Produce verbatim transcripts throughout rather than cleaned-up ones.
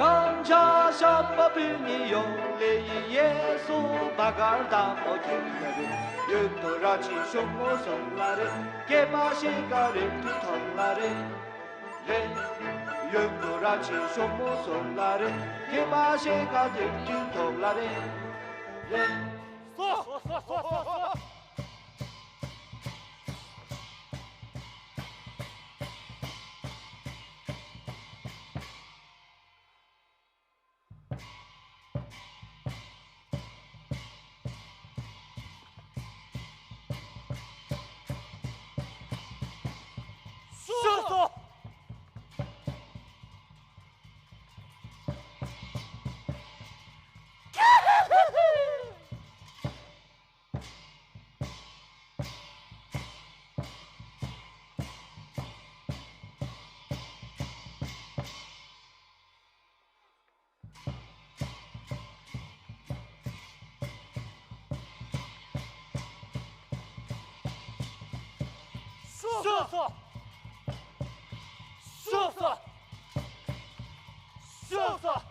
རང་ཅག་ཤམ་བུ་ནི་ཡོང་ལེ་ཡི་ཡེ་སུ་བ་གར་དང་པོ་ཁྱེར་ལ་རེ། ཡུན་དུ་ར་ཆི་ཤོ་མོ་སོང་ལ་རེ། སྐྱེས་པ་ཤེས་ཀ་རེ་ཏུ་ཐོང་ལ་རེ། རེ། ཡུན་དུ་ར་ཆི་ཤོ་མོ་སོང་ལ་རེ། སྐྱེས་པ་ཤེས་ཀ་རེ་ཏུ་ཐོང་ལ་རེ། རེ། སོ། སོ། སོ། སོ། སོ། སོ། སོ། སོ། སོ། སོ། སོ། སོ། སོ།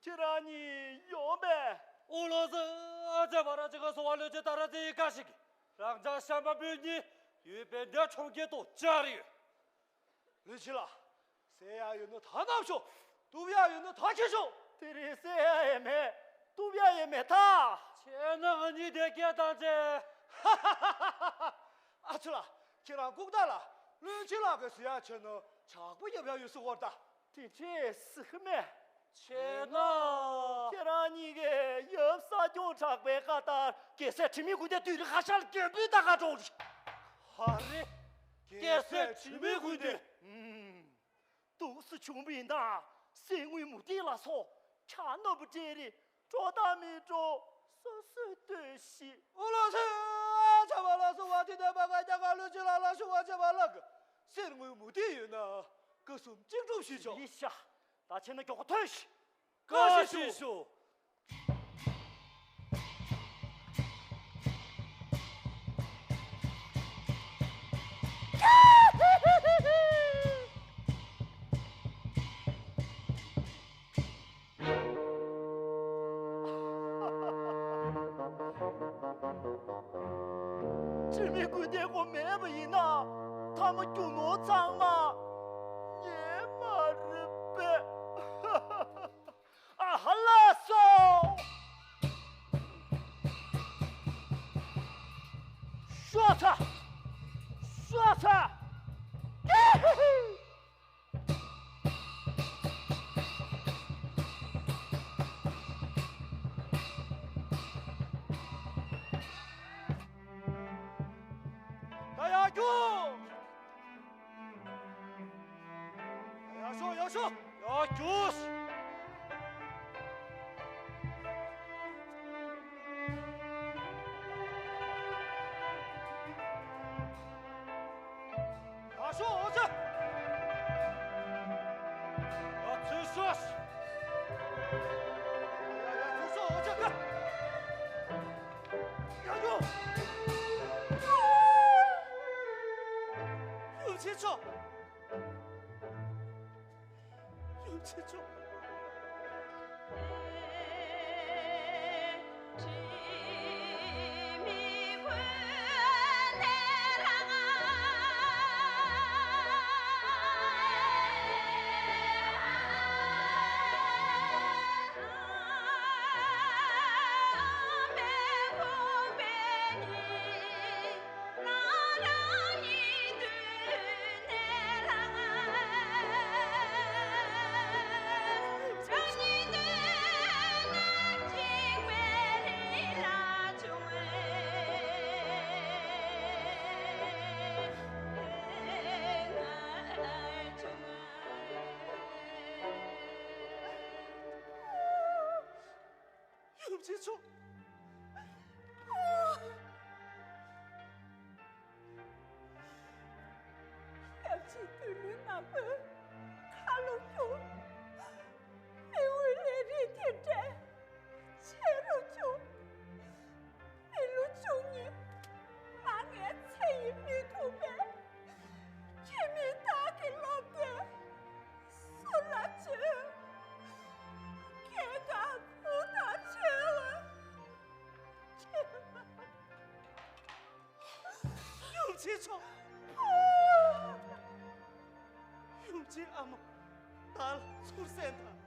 ཁྱེད་རང་གཉིས་ཡོང་པས། ཨོ་ལོ་སི། ཨ་ཅེ་བ་ར་ཅི་ག་སོ་བ་ལོ་ཅི་ཏ་ར་ཙི་ཡི་ཀ་ཞིག་རང་ཅག་ཤམ་བུ་གཉིས་ཡོད་པའི་འདྲ་ཁྲོམ་སྐད་དུ་བཅར་ཡོད། ལུས་ཆི་ལ། ཟེར་ཡ་ཡོད་ན་ད་ནམ་ཤོག་གཏུབ་ཡ་ཡོད་ན་ད་ཁྱེར་ཤོག་དེ་རིང་ཟེར་ཡ་ཡེ་མེད། གཏུབ་ཡ་ཡེ་མེད་ད། ཁྱེད་ནི་ང་གཉིས་དེ་སྐད་བཏང་ཚེ། ཨ་ཚུ་ལ། ཁྱེད་རང་ལྐུགས་ད་ལ། ལུས་ཆི་ལ་གི་ཟེར་ཡ་ཆེ་ན་ཇག་པོ་ཡབ་ཡ་ཡོད་སུ་བོར་ད། དེ་འདྲས་སི་ཁི་མེད། བྱས་ན། ཁྱེད་རང་གཉིས་ཀས་ཡབ་ས་སྐྱོང་དྲག་པའི་ཁ་ལྟར་རྒྱལ་སྲས་དྲི་མེད་ཀུན་ལྡན་དུས་རི་ཧ་ཤར་རྒྱལ་པོའི་ད་ག་འགྲོ་རི། ཧ་རེ། རྒྱལ་སྲས་དྲི་མེད་ཀུན་ལྡན། ཨུམ། འདུག་སེ་བྱུང་བ་ཡིན་ན་གསེར་དངུལ་མུ་ཏིག་ལ་སོགས་ཆ་རྣོན་པོ་སྤྲད་རེ་འགྲོ་དང་མི་འགྲོ་སོ་སོས་ལྟོས་ཤིག་ཨོ་ལོ་སེ། ཆ་བ་ལ་སོ་བ་དེ་ནས་མ་ག་རྒྱ་གར་ལོ་ཆེ་ལ་ལ་ཤུ་བ་ཆ་བ་ལ་གི་གསེར་དངུལ་མུ་ཏིག་ཡོད་ན་སྐུ་གསུམ་གཅིག་སྒྲུབ་ཞུས་ཆོག་ཡི་ཤ། ད་ཆེ་ན་མགྱོགས་པོ་ཐོན་ཤིག་བཀའ་བཀའ་བཞིན་བཞིན་ཞུ། དྲི་མེད་ཀུན་ལྡན་ཁོ་མེད་པ་ཡིན་ན་ཐ་མ་རྒྱུ་ནོར་ཚང་མ་ངའི་མ་རེད་པས། ཨ་ཧ་ལ་སོ། ཤོག་ཚ། ཤོག་ཚ། ད་ཡར་རྒྱུགས། ཡར་ཤོག་ཡར་ཤོག་ཡར་རྒྱུགས། ཡར་ཤོག་འོ་ཅག་ཡར་ཚུར་ཤོག་ཡར་ཚུར་ཤོག་འོ་ཅག་ཡར་རྒྱུགས། ཡུམ་ཆེ་མཆོག་ཡུམ་ཆེ་མཆོག་ཆེ་མཆོག་ཡབ་ཆེན་བདུད་མོའི་ནག་པོས་ཁ་ལོ་བསྒྱུར། མི་དབུས་ལས་རིགས་དེ་འདྲའི་ཆེ་རུ་བྱུང་། མི་ལོ་བཅུ་གཉིས་མ་ངའི་ཚེ་ཡིས་མི་ཐུབ་པས། ཁྱིམ་མི་དག་གི་སློབ་སྟོན་སུ་ལ་བྱོས། སྐྱེས་སྐར་བུ་དང་མཆོད་པ་ཁྱེད་ལ། ཡུམ་ཆེན་མཆོག་ཡུམ་ཆེན་ཨ་མ་བདག་ལ་ཚུར་གསན་དང་།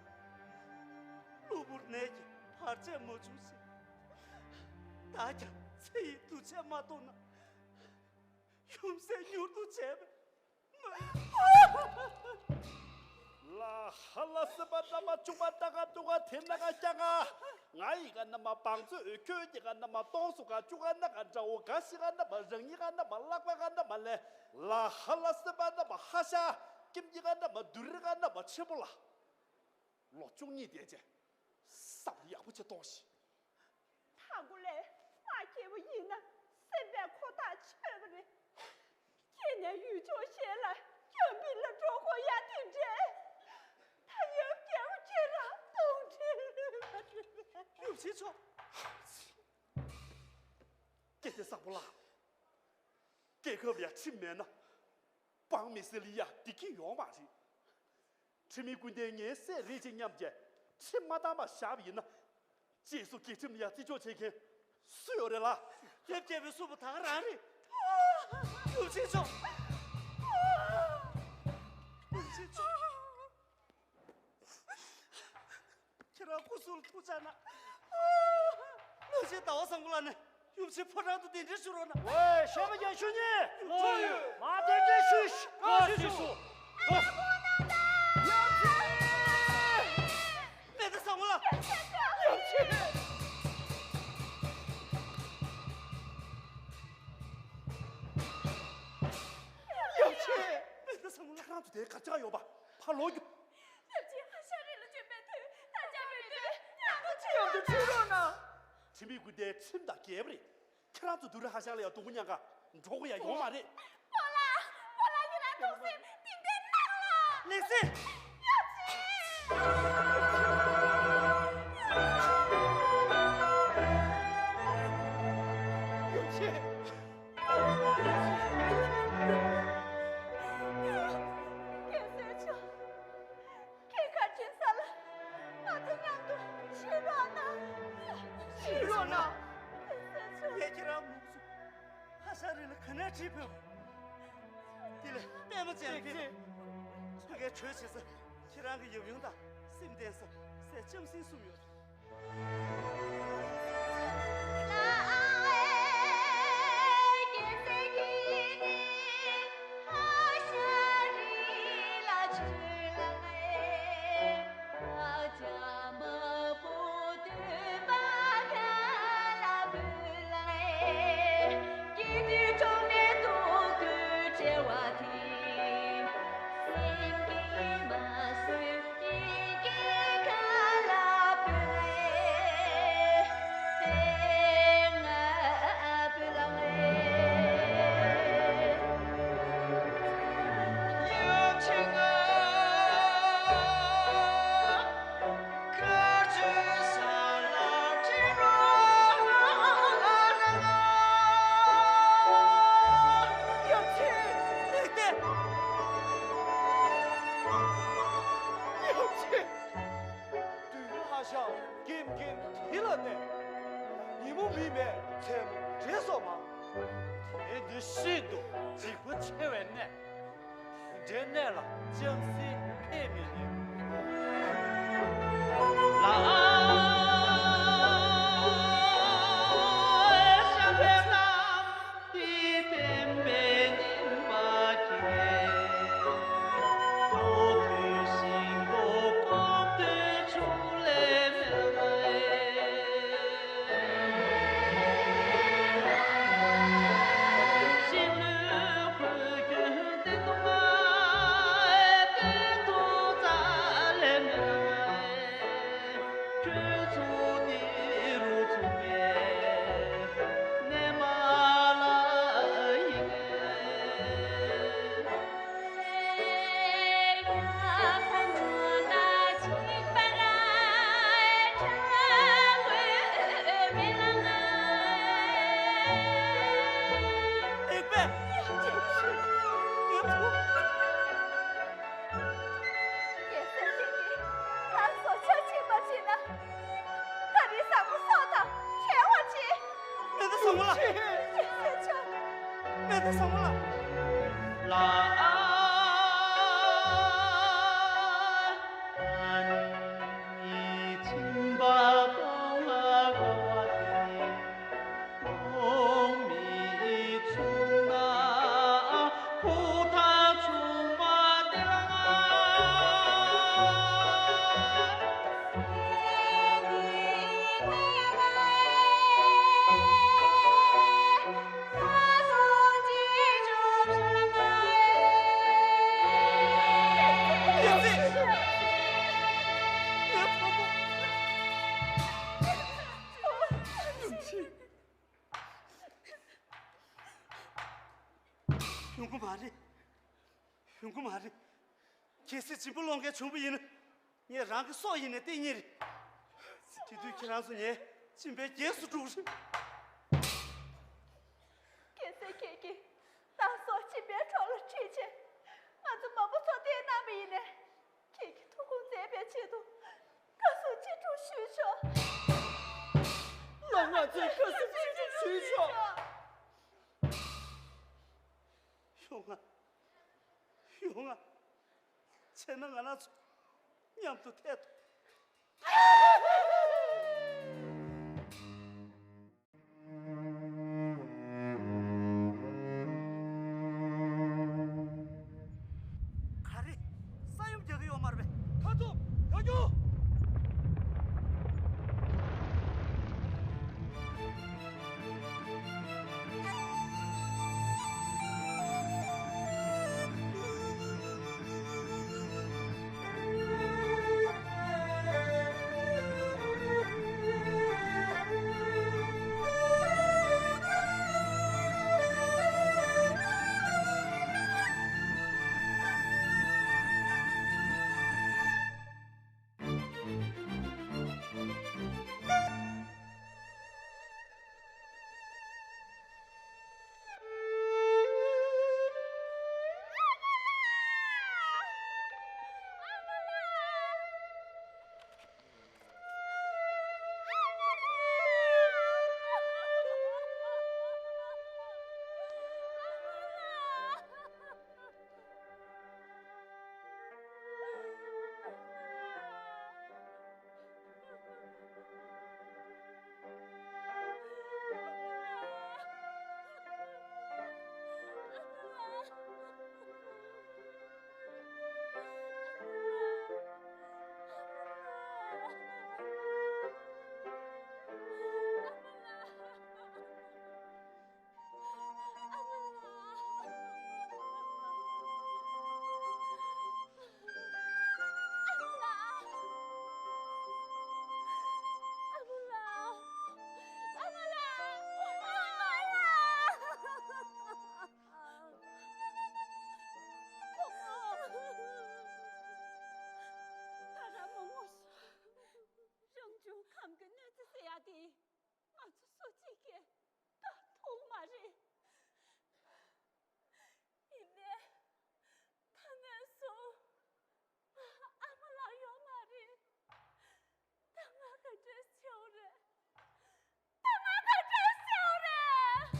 གློ་བུར་ནད་ཀྱིས་བར་ཆད་མ་བྱུང་ཞིང་། བདག་ཀྱང་ཚེ་ཡི་དུས་ཆད་མ་གཏོང་ན། ཡུམ་སྲས་མྱུར་དུ་བྱས་པས། ལ་ཧ་ལ་སྲིད་པ་རྣམ་པ་བཅུ་པ་ད་ག་ཏུ་ག་དེ་ན་ག་ཀྱ་ག་ང་ཡི་ག་རྣམ་པ་བང་མཛོད་འོད་ཁྱོད་ཀྱི་ག་རྣམ་པ་སྟོང་སུ་ག་བཅུ་ག་ན་ག་འདྲ་བོ་ག་ཤི་ག་རྣམ་པ་རང་ཉིད་ག་རྣམ་པ་ལག་པ་ག་རྣམ་པ་ལས། ལ་ཧ་ལ་སྲིད་པ་རྣམ་པ་ཧ་ཤ་ཀིམ་གྱི་ག་རྣམ་པ་དུ་རི་ག་རྣམ་པ་ཆེན་པོ་ལ། ལོ་བཅུ་གཉིས་དེ་རྗེས་བསམ་བློ་ཡག་པོ་ཅིག་གཏོང་ཞིག་ད་གུ་ལས་ང་སྐྱེས་བུ་ཡིན་ན་སེམས་པའི་ཁོ་ཐག་ཆོད་པ་རེད། སྐྱེས་ནས་ཡུལ་ཕྱོགས་གཞན་ལ་སྐྱོན་འབིན་ལ་འགྲོ་དགོས་ཡ་དེ་འདྲས། ད་ཡབ་རྒྱལ་པོ་ཁྱེད་རང་གདོང་འདྲེ་ལུས་པ་རེད། ཡུམ་ཆེན་མཆོག་སྐྱེས་ཏེ་བཟང་པོ་ལགས། རྒྱལ་ཁབ་ལ་ཡ་ཁྲིམས་མེད་ན། འབངས་མི་སེར་ལ་ཡ་བདེ་སྐྱིད་ཡོང་མ་རེད། ཁྲིམས་མེད་སྐུ་ལྡན་ངའི་སྲས་རེད་ཅེས་སྙམ་བྱས་ཁྲིམས་མ་བཏང་བར་བཞག་པ་ཡིན་ན། རྗེས་སུ་རྒྱལ་ཁྲིམས་ལ་ཡ་བརྩི་འཇོག་བྱེད་མཁན་སུ་ཡོད་རེད་ལགས། ཡབ་རྒྱལ་པོའི་གསུང་པ་ད་ག་རང་རེད། ཡུམ་ཆེན་མཆོག་ཡུམ་ཆེན་མཆོག་ཁྱེད་རང་སྐུ་གཟུགས་ལ་ཐུགས་ཅག་གནང་། ལོ་ཆེན་ཟླ་བ་བཟང་པོ་ལགས་ནས་ཡུམ་ཆེན་ཕོ་བྲང་དུ་གདན་འདྲེན་ཞུ་རོགས་གནང་། ཝེ་ཤེས་མ་རྒྱག་ཤུ་ཉེ་ལོ་ཡོད་མ་གདན་འདྲེན་ཞུ་ཤི་བཀའ་ཞིག་ཞུ། མེ་ཏོག་བཟང་པོ་ལགས། ཡུམ་ཆེན། ཡུམ་ཆེན། མེ་ཏོག་བཟང་པོ་ལགས། ཁྱེད་རང་ཚོ་དེ་ག་ཅག་ཡོད་པ་ཕར་ལོག་རྒྱུ། ཡབ་ཆེན་ཧ་ཤ་རི་ལ་བྱོན་པའི་དུས་ད་ཅག་མི་འདོད་ཡང་དུ་ཁྲིད་རོགས་གནང་། ཁྲིམས་མེད་སྐུ་ལྡན་ཁྲིམས་དང་འགལ་བ་རེད། ཁྱེད་རང་ཚོ་དུ་རི་ཧ་ཤ་ལ་ཡང་སྡུག་པོ་མྱངས་ག་འགྲོ་དགོས་ཡ་ཡོད་མ་རེད། སྤོ་ལགས། སྤོ་ལགས་ཁྱེད་རང་ཐུགས་སེམས་གཏིང་ནས་གནང་ལགས། ལེགས་སེ། ཡབ་ཆེན། ཡབ་ཆེན། རྒྱལ་སྲས་མཆོག་སྐྱེས་སྐར་ཆེན་ས་ལ་ང་ཚོ་མཉམ་དུ་ཁྲིད་རོགས་གནང་། ཁྲིད་རོགས་གནང་། རྒྱལ་སྲས་མཆོག་ངས་ཁྱེད་རང་མུ་མཐུད་ཧ་ཤ་རི་ལ་ག་ནས་ཁྲིད་ཕེབས། དེ་ལས་པད་མ་ཅན་ཕེབས། ཁྱོད་ཀྱིས་གྲོས་བྱེད་ས་ཁྱེད་རང་གི་ཡབ་ཡུམ་དང་སེམས་ལྡན་ས་སྲས་ལྕམ་སྲིང་གསུམ་ཡོད། བདུད་ལྷ་ཤ་ཀེམ་ཀེམ་དེ་ལ་གནས། ཉིན་མོ་མི་མེད་མཚན་མོ་འདྲེ་སོགས་མང་། དེ་འདི་ཤིན་ཏུ་འཇིགས་པ་ཆེ་བའི་གནས། དེ་འདྲའི་གནས་ལ་ལྕམ་སྲིང་ཕེབས་མི་ནུས། ལ། ཆེ། ཆེ་ཆེ་ཆེ། གནས་དེ་བཟང་མོ་ལ། ཡོང་གི་མ་རེད། ཡོང་གི་མ་རེད། གལ་སྲིད་སྦྱིན་པ་སློང་མཁན་བྱུང་བ་ཡིན་ན། ངས་རང་གི་སྲོག་ཡིན་ནས་སྟེར་ཉེན་རེད། དེ་དུས་ཁྱེད་རང་ཚོ་ངའི་སྦྱིན་པའི་རྗེས་སུ་འགྲོ་གི་རེད། གལ་སྲིད་ཁྱེད་ཀྱིས་ཏང་སྲོག་སྦྱིན་པའི་འཕྲོ་ལ་ཁྲིད་བྱས་ང་ཚོ་མང་པོ་ཚོ་བསྟེན་གནང་བ་ཡིན་ནས། ཁྱེད་ཀྱི་ཐུགས་དགོངས་མཛད་པའི་ཆེད་དུ་བཀའ་གསུང་ཅི་སྒྲུབ་ཞུས་ཆོག་ཡང་ང་ཚོས་བཀའ་གསུང་ཅི་སྒྲུབ་ཞུས་ཆོག་ཡོང་ང་། ཡོང་ང་། བྱས་ན་ང་རང་ཚོ་མཉམ་དུ་ཐལ་ཐོབ། ག་རེ། ས་ཡོམ་རྒྱག་གི་ཡོད་མ་རེད་པས། ཁ་ཐུབ། ཡ་རྒྱུ། ད་རང་མ་ངུ་ཤོག་རང་བྱུང་ཁམས་ཀྱི་གནོད་འཚེ་ཟེར་ཡ་དེ། ང་ཚོ་སུ་གཅིག་གིས་དགག་ཐུབ་མ་རེད། ཡིན་ནའི་ད་ནས་བཟུང་ང་ཨ་མ་ལགས་ཡོད་མ་རེད། ད་ང་ག་འདྲས་བྱེད་དགོས་རེད། ད་ང་ག་འདྲས་བྱེད་དགོས་རེད།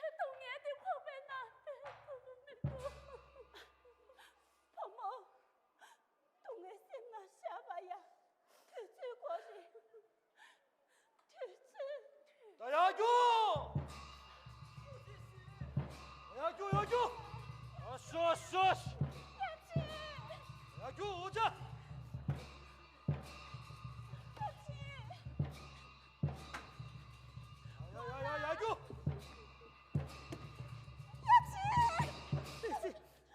སྡུག་བསྔལ་དེ་ཁོག་པའི་ནང་སྡོད་ཐུབ་མི་འདུག་བུ་མོ། སྡུག་བསྔལ་སེམས་ནང་བཞག་པ་ཡ། དུས་ཚོད་དགོས་རེད། དུས་ཚོད། ད་ཡར་རྒྱུགས། ད་ཡར་རྒྱུགས། ཡར་རྒྱུགས། ཨ་ཤོ་ཤོ། ཡར་རྒྱུགས། འོ་ཅག་ཡ་ཡ་ཡ་ཡར་རྒྱུགས།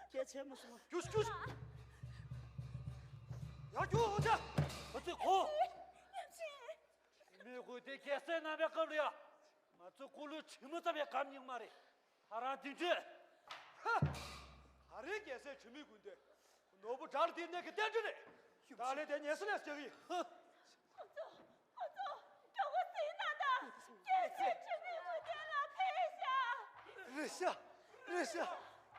སྐད་ཆ་མ་གསུང་། རྒྱུགས་རྒྱུགས། ཡར་རྒྱུགས། འོ་ཅག་ང་ཚོས་གོ། ཁྲིམས་མེད་དགོས་དེ་རྒྱལ་སྲས་རྣམ་པའི་སྐབས་ལ་ཡ། ང་ཚོ་ཀུ་ལུ་ཁྲིམས་མོ་ཙམ་ཡང་བསྒམ་མྱོང་མ་རེད། ད་རང་དེ་འདྲས། ཧ། ད་རེས་རྒྱལ་སྲས་ཁྲིམས་མེད་ཀུན་ལྡན། ནོར་བུ་བྲག་ལ་དེའི་གནས་ཀྱི་རྟེན་འབྲེལ་རེད། ད་ལས་དེ་ཉེས་སེལ་ལས་རྒྱག་གི་ཡིན། ཧ། ཁོ་ཚོ། ཁོ་ཚོ། མགྱོགས་པོ་ཟིན་ན་ད། རྒྱལ་སྲས་ཁྲིམས་མེད་ཀུན་ལྡན་ལ་ཕེབས་ཤག་རེད་ཤག་རེད་ཤག་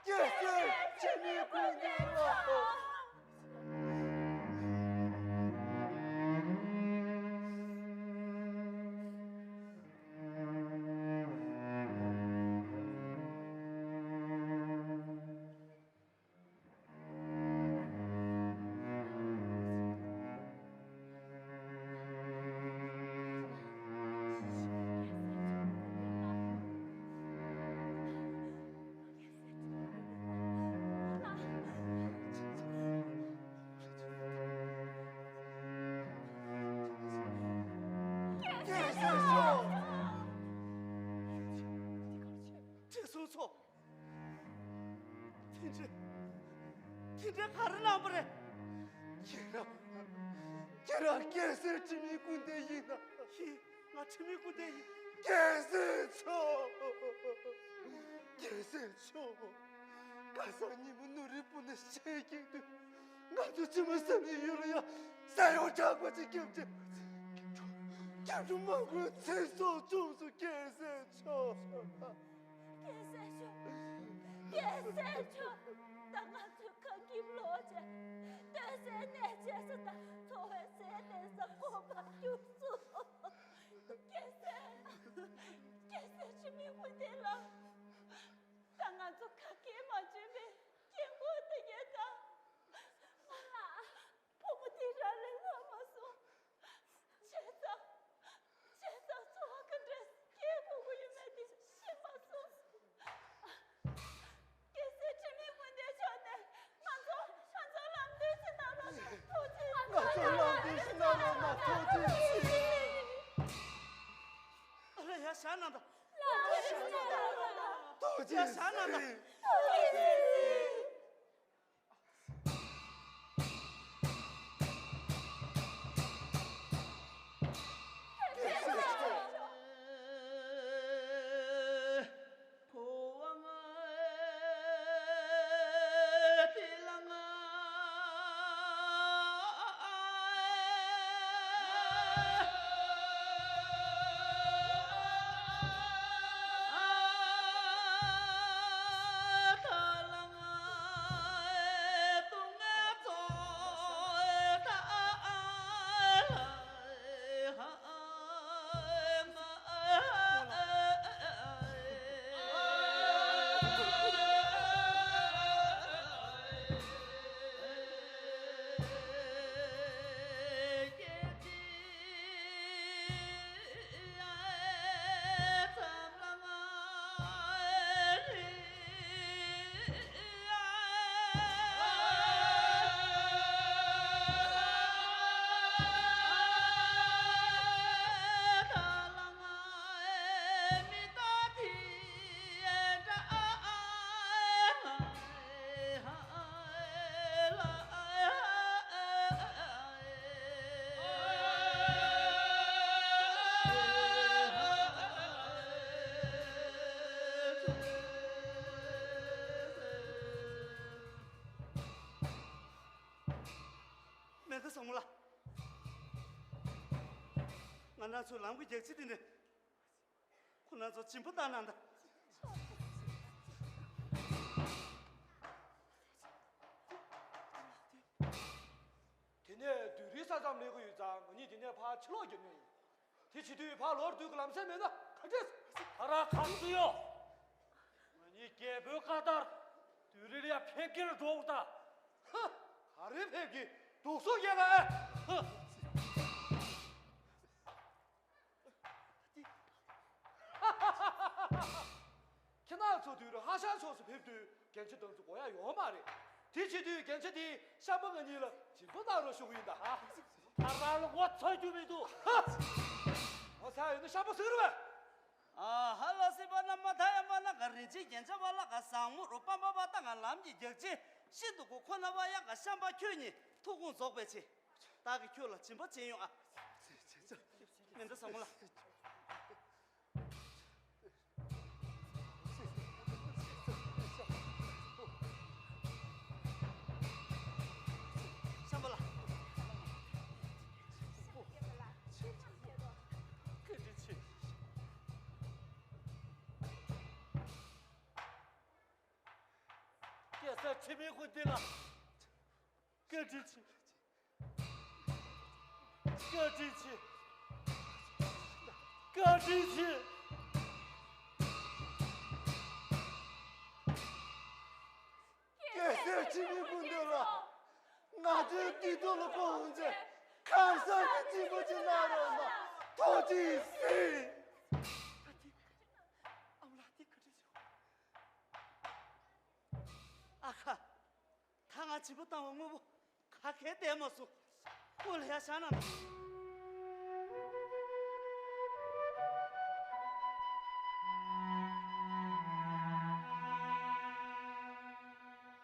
རྒྱལ་སྲས་ཁྲིམས་མེད་ཀུན་ལྡན་ལ། ཁྲི་སྲོང་ཚོ། དེ་འདྲ། དེ་འདྲ་ག་རེ་གནང་པ་རེད། ཁྱེད་རང་། ཁྱེད་རང་རྒྱལ་སྲས་ཁྲིམས་མེད་ཀུན་ལྡན་ཡིན་ན། ཡིན། ང་ཁྲིམས་མེད་ཀུན་ལྡན་ཡིན། རྒྱལ་སྲས་མཆོག་རྒྱལ་སྲས་མཆོག་ཁ་སང་ཉིན་མོ་ནུ་རི་སྤུ་ན་ཤེས་ཀྱིན་དུས། ང་ཚོ་ཕྱི་མ་བསམ་ཡུལ་ལ་ཡང་ས་ཡོང་དྲག་པ་ཅིག་སྐྱབས་བཅོལ། སྐྱབས་བཅོལ་མ་དགོས་ཚེ་སྲོག་བཅོམ་སོང་རྒྱལ་སྲས་མཆོག་རྒྱལ་སྲས་མཆོག་རྒྱལ་སྲས་མཆོག་ད་ང་ཚོའི་ཁ་སྐྱིབས་ལོག་བྱས། སྡོད་སའི་གནས་བྱས་ས་དང་འཚོ་བའི་ཟས་བསྟེན་ས་དཀོན་པར་གྱུར་སོང་། རྒྱལ་སྲས། རྒྱལ་སྲས་ཁྲིམས་མེད་ཀུན་ལྡན་ལགས། ད་ང་ཚོ་ག་གེ་མ་འཇོན་པའི་སྐྱེ་དགུ་དེ་གས་ད། ང་ལ། བུ་མོ་དེ་རང་ལས་ལྷག་མ་སོང་། བྱས་ཙང་། བྱས་ཙང་འཚོ་བ་ག་འདྲ་སྐྱེལ་དགོས་ཀྱི་ཡོད་མེད་དེ་ཤེས་མ་སོང་། རྒྱལ་སྲས་ཁྲིམས་མེད་ཀུན་ལྡན་མཆོག་ནས་ང་ཚོ་ང་ཚོ་ལམ་སྟོན་ཞིག་གནང་རོགས་གནང་། ཐུགས་རྗེ་ཆེ། ང་ཚོ་ལམ་སྟོན་ཞིག་གནང་རོགས་གནང་། ཐུགས་རྗེ་ཆེ། ཨ་ལས་ཡ་ཞག་གནང་དང་། ལམ་སྟོན་ཞིག་གནང་རོགས་གནང་། ཐུགས་རྗེ་ཆེ། ཡ་ཞག་གནང་དང་། ཐུགས་རྗེ་ཆེ། མེ་ཁ་བཟང་མོ་ལགས། ང་རང་ཚོའི་ལམ་གྱི་རྒྱགས་ཕྱེ་འདི་ནས། ཁོ་རང་ཚོ་སྦྱིན་པ་བཏང་གནང་དང་། དེ་ནས་སྡོད་རིང་ས་མཚམས་སླེབས་ཀྱི་ཡོད་ཙང་ང་གཉིས་དེ་ནས་ཕར་ཕྱིར་ལོག་རྒྱབ་ནས་ཡིན། དེ་བྱེད་དུས་ཕར་ལོག་སྡོད་ཀྱི་ལམ་སེང་མེད་ན་ག་འདྲས། ད་རང་ག་ཚོད་ཡོད། འདི་རྒྱལ་པོའི་བཀའ་ལྟར་བདུད་རིལ་ཡང་ཕེབས་ཀྱིར་འགྲོ་འོང་ད། ཧ། ག་རེ་ཕེབས་ཀྱི། དུག་སོགས་རྒྱལ་བ། ཧ། ཁྱེད་རང་ཚོ་དུས་རུ་ཧ་ཤང་ཕྱོགས་སུ་ཕེབས་དུས་རྒྱན་ཆ་དང་ཚོ་གོ་ཡ་ཡོད་མ་རེད། དེ་བྱེད་དུས་རྒྱན་ཆ་དེ་ཤམ་པ་ང་གཉིས་ལ་སྦྱིན་པ་གནང་རོགས་ཞུ་གི་ཡིན་ད། ཧ། ད་རང་ལ་ངོ་ཚ་རྒྱུ་མི་འདུག། ཧ། ངོ་ཚ་ཡོད་ན་ཤམ་པ་ཟེར་བས། ཨ་ཧ། ལ་སྲིད་པ་ན་མ་ཐ་ཡ་མ་ན་ག་རིན་ཆེན་རྒྱན་ཆ་བ་ལ་ག་བཟང་མོ་རུ་པམ་པ་པ་ཏ་ང་ལམ་གྱི་རྒྱག་ཅེས་ཤིན་ཏུ་གོ་ཁོ་ན་བ་ཡ་ག་ཤམ་པ་ཁྱོད་ཉིད་ཐུགས་དགོངས་རྫོགས་པའི་ཆེ། བདག་གིས་ཁྱོད་ལ་སྦྱིན་པ་བྱེད་ཡོང་ཨ། མེ་མདའ་བཟང་མོ་ལ། ཤམ་པ་ལ། བཀའ་དྲིན་ཆེ། སྐྱེས་ས་ཁྲི་མེད་ཀུན་ལྡན་ལ། བཀའ་དྲིན་ཆེ། བཀའ་དྲིན་ཆེ། བཀའ་དྲིན་ཆེ། སྐྱེས་སའི་ཁྲི་མེད་ཀུན་ལྡན་ལ། ང་ཚོའི་སྐྱིད་སྡུག་ལ་དགོངས་ཏེ་ཁ་སང་གི་སྐྱིད་པོ་ཅིག་གནང་རོགས་གནང་། ཐུགས་རྗེ་གཟིགས། ཨ་མ་ལགས་འདི་བཀའ་དྲིན་ཆེ། ཨ་ཁ། ད་ང་སྦྱིན་པ་བཏང་བ་དངོས་པོ་ག་གེ་བསྡད་མ་སོང་། སྐུ་ལ་ཡ་བཞག་ན།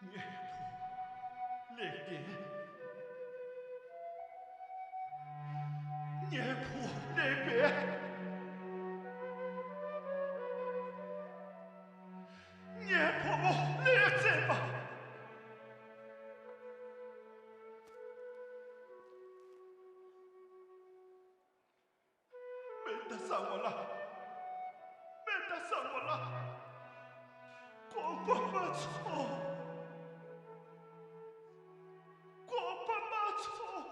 ངའི་བུ་ལེགས་ལྡན། ངའི་བུ་ལེགས་པས། ངའི་བུ་མོ་ལེགས་བྱས་པ། མེ་མདའ་བཟང་མོ་ལ། མེ་མདའ་བཟང་མོ་ལ། དགོངས་པ་མ་ཚོམས། དགོངས་པ་མ་ཚོམས།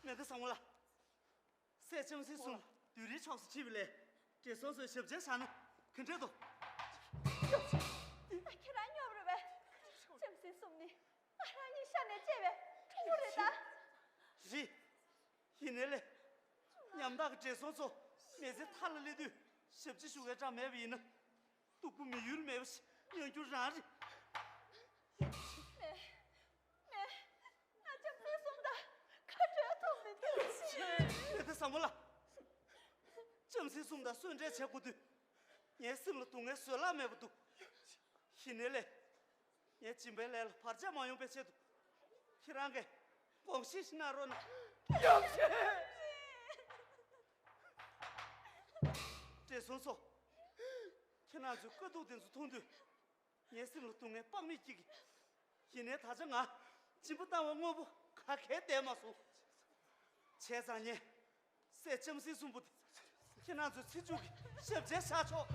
མེ་མདའ་བཟང་མོ་ལ། སྲས་ལྕམ་སྲིང་གསུམ་བདུད་རིའི་ཕྱོགས་སུ་ཁྲིད་པ་ལས་བགྲེས་སོང་ཚོའི་ཞབས་རྗེས་བཞག་ན་ག་འདྲ་འདུག། ད་ཁྱེད་རང་སྙོབ་རེད་པས། ལྕམ་སྲིང་གསུམ་ནི་ང་རང་གཉིས་ཤ་ནས་གཅེས་པའི་ཕྲུ་གུ་རེད་ད། རེད། ཡིན་ནའི་ལས། ཉམ་ཐག་གི་བགྲེས་སོང་ཚོ་མི་ཚེ་མཐའ་ལ་སླེབས་དུས་ཞབས་ཕྱི་ཞུ་མཁན་ཅང་མེད་པ་ཡིན་ན། སྟུག་པོ་མི་ཡུལ་མེད་པ་ཞིག་ཉོ་རྒྱུ་རང་རེད། མེ། མེ། ང་ལྕམ་སྲིང་གསུམ་དང་ཁ་བྲལ་ཐུབ་མི་འདུག། མེ་མདའ་བཟང་མོ་ལ། ལྕམ་སྲིང་གསུམ་དང་གསོལ་འདྲེན་བྱེད་དགོས་དུས། ངའི་སེམས་ལ་སྡུག་བསྔལ་བཟོད་གླགས་མེད་པ་འདུག། ཡིན་ནའི་ལས། ངའི་སྦྱིན་པའི་ལས་ལ་བར་ཆད་མ་ཡོང་པའི་ཆེད་དུ། ཁྱེད་རང་གིས་དགོངས་བཞེས་ཤིག་གནང་རོགས་གནང་། ཡག་ཤོས། བགྲེས་སོང་ཚོ། ཁྱེད་རང་ཚོའི་དཀའ་སྡུག་དེ་ཚོ་མཐོང་དུས། ངའི་སེམས་ལ་སྡུག་བསྔལ་དཔག་མེད་སྐྱེ་གི། ཡིན་ནའི་ད་ཆ་ང་སྦྱིན་པ་བཏང་བ་དངོས་པོ་ག་གེ་བསྡད་མ་སོང་། བྱས་ཙང་ངས་སྲས་ལྕམ་སྲིང་གསུམ་པོ་དེ་ཁྱེད་རང་ཚོའི་ཚེ་མཇུག་གི་ཞབས་རྗེས་བཞག་ཆོག།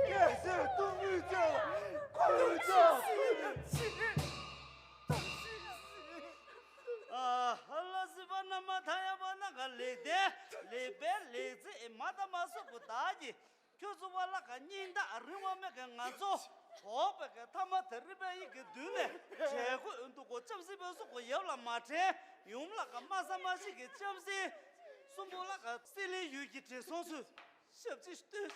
སྐྱེས་སའི་སྡུག་བསྔལ་ཅན་ལ་ཁོ་ཚོ། ཨ་ཧ། ལ་སྲིད་པ་ན་མ་ཐ་ཡ་བ་ན་ག་ལེགས་ལྡན་ལེགས་པའི་ལེགས་མཛེས་མ་དང་མ་སོགས་པ་བདག་གིས། ཁྱོད་ཚོ་བ་ལ་ག་སྙིང་ཐག་རིང་བ་མེད་གི། ང་ཚོ་གྲོགས་པོའི་གི་ཐ་མ་དེ་རིག་པའི་ཡིད་ཀྱི་མདུན་ནས་བྲལ་དགོས་འདུག་གོ། ལྕམ་སྲིང་པོ་སོགས་གོ་ཡབ་ལ་མ་དྲན། ཡུམ་ལ་ག་མ་ཟ་མ་ཞིག་གི་ལྕམ་སྲིང་གསུམ་པོ་ལ་ག་སྲིད་ལེན་ཡུལ་གྱི་བགྲེས་སོང་ཚོས་ཞབས་ཕྱི་སྟོན།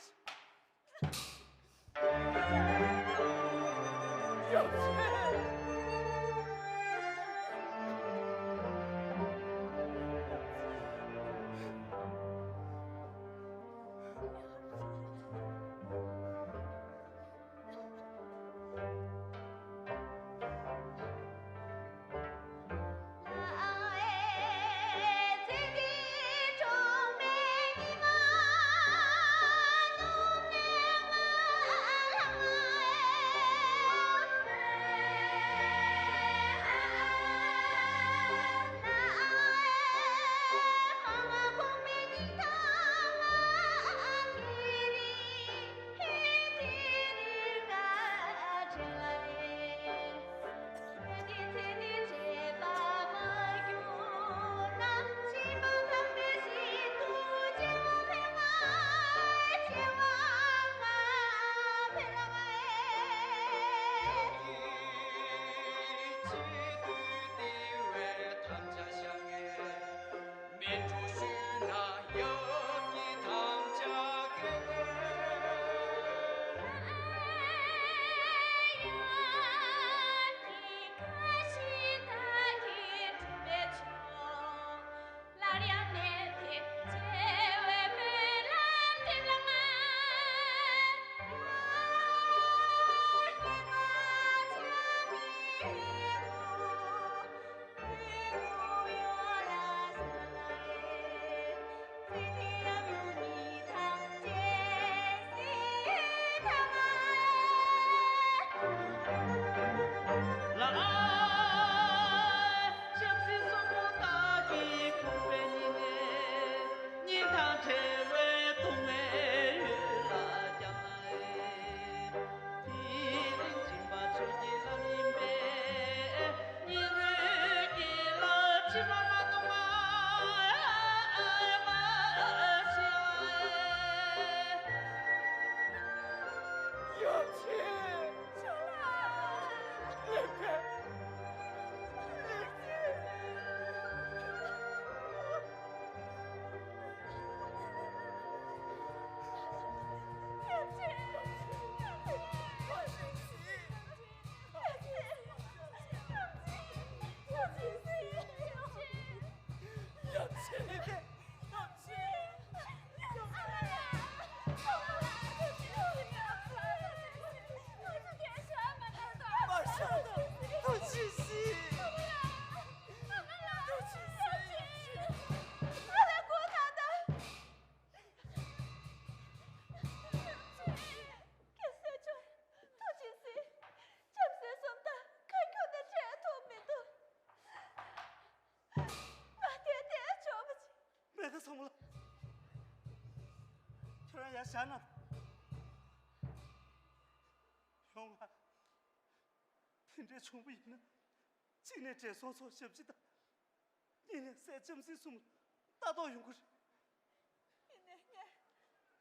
ཅི་ཞིག་ཨ་མ་ལགས། ཨ་མ་ལགས། ཐུགས་རྗེ་ཆེ། ཨ་ལས་སྒོ་ནང་ད། རྒན་གསལ་མཆོག་ཐུགས་རྗེ་གཟིགས། ལྕམ་སྲས་གསུམ་དང་ཁ་ཁྱུག་ནས་འཕྲད་ཐུབ་མི་འདུག་ང་དེ་དེ་ཆོག་པ་ཅིག་མེད་ད་བཟང་མོ་ལགས། ཁྱོད་རང་ཡར་བཞག་ན། ཡོང་ང་། དེ་འདྲའི་བྱུང་བ་ཡིན་ན། གཅིག་ནས་བགྲེས་སོང་ཚོ་ཞབས་ཕྱི་དང་། གཉིས་ནས་སྲས་ལྕམ་སྲིད་གསུམ་ལ་ལྟ་རྟོག་ཡོང་གི་རེད། ཡིན་ནའི་ངས་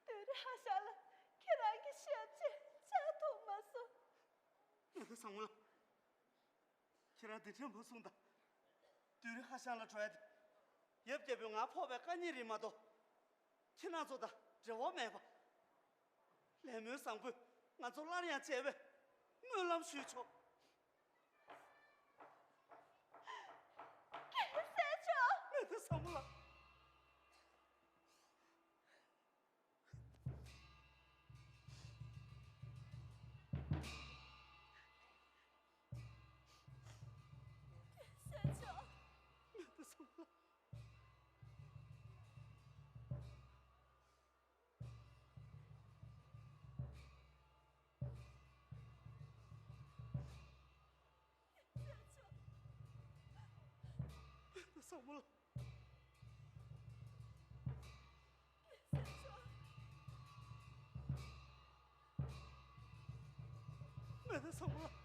སྡོད་རི་ཧ་ཤང་ལ་ཁྱེད་རང་གི་ཞབས་ཕྱི་བཅར་ཐུབ་མ་སོང་། ཨ་ལས་བཟང་མོ་ལགས། ཁྱེད་རང་འདི་འདྲ་མ་གསུངས་དང་། སྡོད་རི་ཧ་ཤང་ལ་འགྲོ་ཡ་དེ། ཡབ་རྒྱལ་པོས་ང་ཕོག་པའི་དཀའ་ཉེན་རེད་མ་གཏོགས། ཁྱེད་རང་ཚོ་དང་འབྲེལ་བ་མེད་པ། ལས་སྨོན་བཟང་པོས་ང་ཚོ་སླར་ཡང་མཇལ་བའི་སྨོན་ལམ་ཞུས་ཆོག་རྒན་གསལ་མཆོག་མེད་ད་བཟང་མོ་ལགས། རྒན་གསལ་མཆོག་མེད་ད་བཟང་མོ་ལགས། བཟང་མོ་ལགས། མེད་ན་བཟང་མོ་ལགས།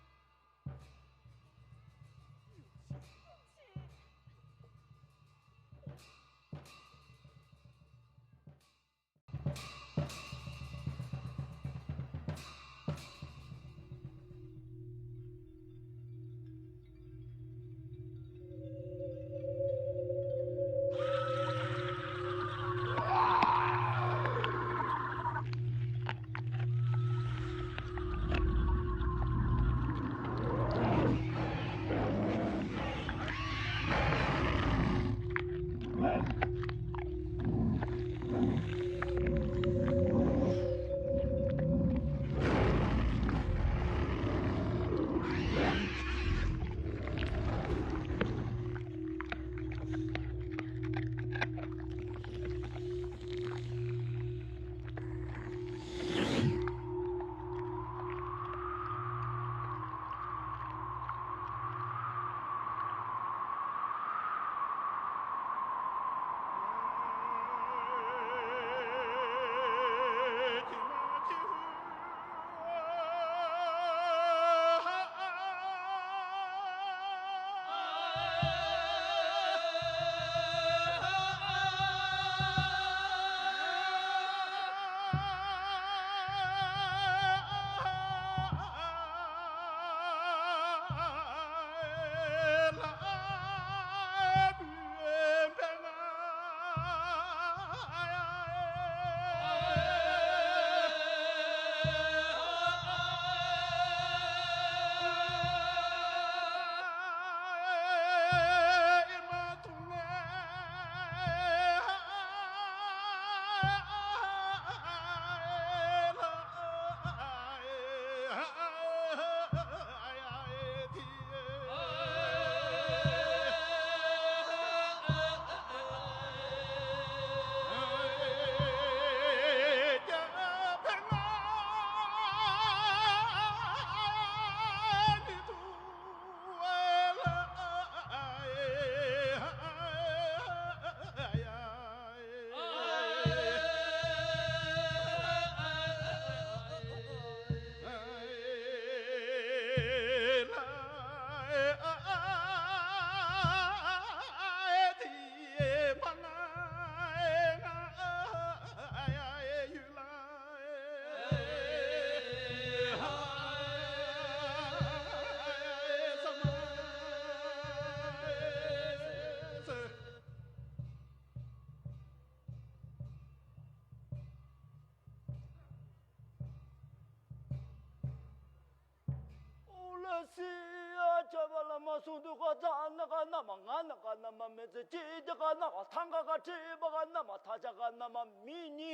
ཨོ་ལ་སི་ཡ་ཆ་བ་ལ་མ་སོང་དུ་ཁ་ཚ་ན་ཁ་ན་མ་ང་ན་ཁ་ན་མ་མེ་ཚེ་ཅི་དེ་ཁ་ན་ཁ་ཐང་ཁ་ཁ་ཁྲི་བ་ཁ་ན་མ་ཐ་ཆ་ཁ་ན་མ་མི་ཉི་